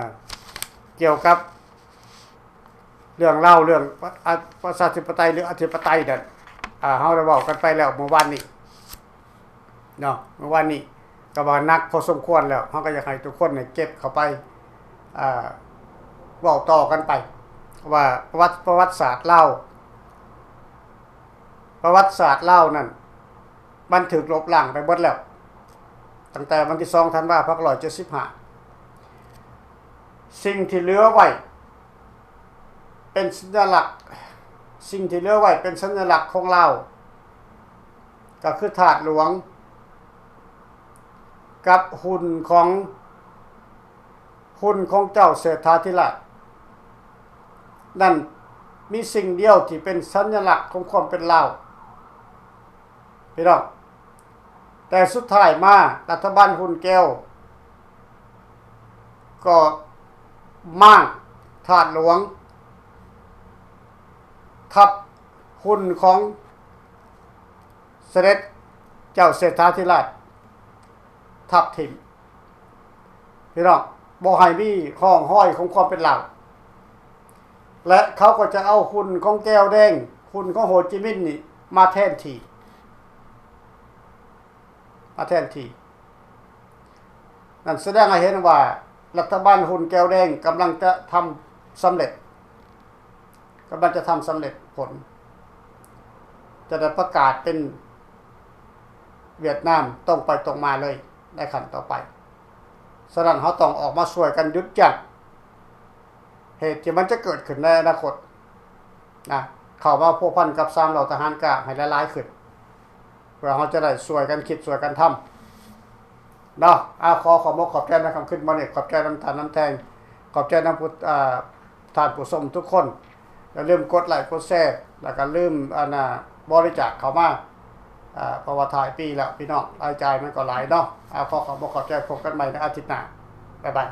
ກ່ຽວກັບເລື່ອງລາວ ເລື່ອງປະ ອາ ປະຊາທິປະໄຕ ຫຼື ອະທິປະໄຕນັ້ນ ອາ ເຮົາໄດ້ເວົ້າກັນໄປແລ້ວມື້ວານນີ້ ເນາະ ມື້ວານນີ້ກໍວ່າໜັກພໍສົມຄວນແລ້ວ ເຮົາກໍຢາກໃຫ້ທຸກຄົນນີ້ເກັບເຂົ້າໄປ ເອີ ເວົ້າຕໍ່ກັນໄປວ່າປະຫວັດ ປະຫວັດສາດລາວ ປະຫວັດສາດລາວນັ້ນ ມັນຖືກລົບລ້າງໄປເບິດແລ້ວ ຕັ້ງແຕ່ວັນທີສອງທັນວາ ພັນເກົ້າຮ້ອຍເຈັດສິບຫ້າ ສິ່ງທີ່ເຫຼືອໄວ້ເປັນສັນຍະລັກ ສິ່ງທີ່ເຫຼືອໄວ້ເປັນສັນຍະລັກຂອງລາວ ກໍຄືທາດຫຼວງ ກັບຫຸ່ນຂອງ ຫຸ່ນຂອງເຈົ້າເສດຖາທິລາດ ນັ້ນມີສິ່ງດຽວທີ່ເປັນສັນຍະລັກຂອງຄວາມເປັນລາວ ພີ່ນ້ອງ ແຕ່ສຸດທ້າຍມາລັດຖະບານຫຸ່ນແກ້ວ ກໍມ້າງທາດຫຼວງ ທັບຫຸ່ນຂອງ ສະເດັດເຈົ້າເສດຖາທິລາດທັບຖິ້ມ ພີ່ນ້ອງ ບໍ່ໃຫ້ມີຮ່ອງຮອຍຂອງຄວາມເປັນລາວ ແລະ ເຂົາກໍຈະເອົາຫຸ່ນຂອງແກວແດງ ຫຸ່ນຂອງໂຮຈິມິນນີ້ມາແທນທີ່ ມາແທນທີ່ ນັ້ນສະແດງໃຫ້ເຫັນວ່າລັດຖະບານຫຸ່ນແກວແດງກຳລັງຈະທຳສຳເລັດ ກຳລັງຈະທຳສຳເລັດຜົນ ຈະໄດ້ປະກາດເປັນຫວຽດນາມຕົງໄປຕົງມາເລີຍໃນຂັ້ນຕໍ່ໄປ. ສະນັ້ນ ເຮົາຕ້ອງອອກມາຊ່ວຍກັນຢຸດຢັ້ງເຫດທີ່ມັນຈະເກີດຂຶ້ນໃນອະນາຄົດນະ ເຂົ້າມາພົວພັນກັບສາມເຫຼົ່າທະຫານກາງໃຫ້ຫຼາຍໆຂຶ້ນ ເພື່ອເຮົາຈະໄດ້ຊ່ວຍກັນຄິດຊ່ວຍກັນທຳ ເນາະ ອາ ຂໍຂອບອົກຂອບໃຈໃນຄ່ຳຄືນມື້ນີ້ ຂອບໃຈນຳທ່ານນຳແທ່ງ ຂອບໃຈນຳຜູ້ ອາ ທ່ານຜູ້ຊົມທຸກຄົນ. ຢ່າລືມກົດໄລກົດແຊ ແລ້ວກໍລືມ ອັນນ່າ ບໍລິຈາກເຂົ້າມາ ອາ ເພາະວ່າທ້າຍປີແລ້ວ ພີ່ນ້ອງ ລາຍຈ່າຍມັນກໍຫຼາຍເນາະ. ອາ ຂໍຂອບອົກຂອບໃຈ ພົບກັນໃໝ່ໃນອາທິດໜ້າ ບາຍບາຍ.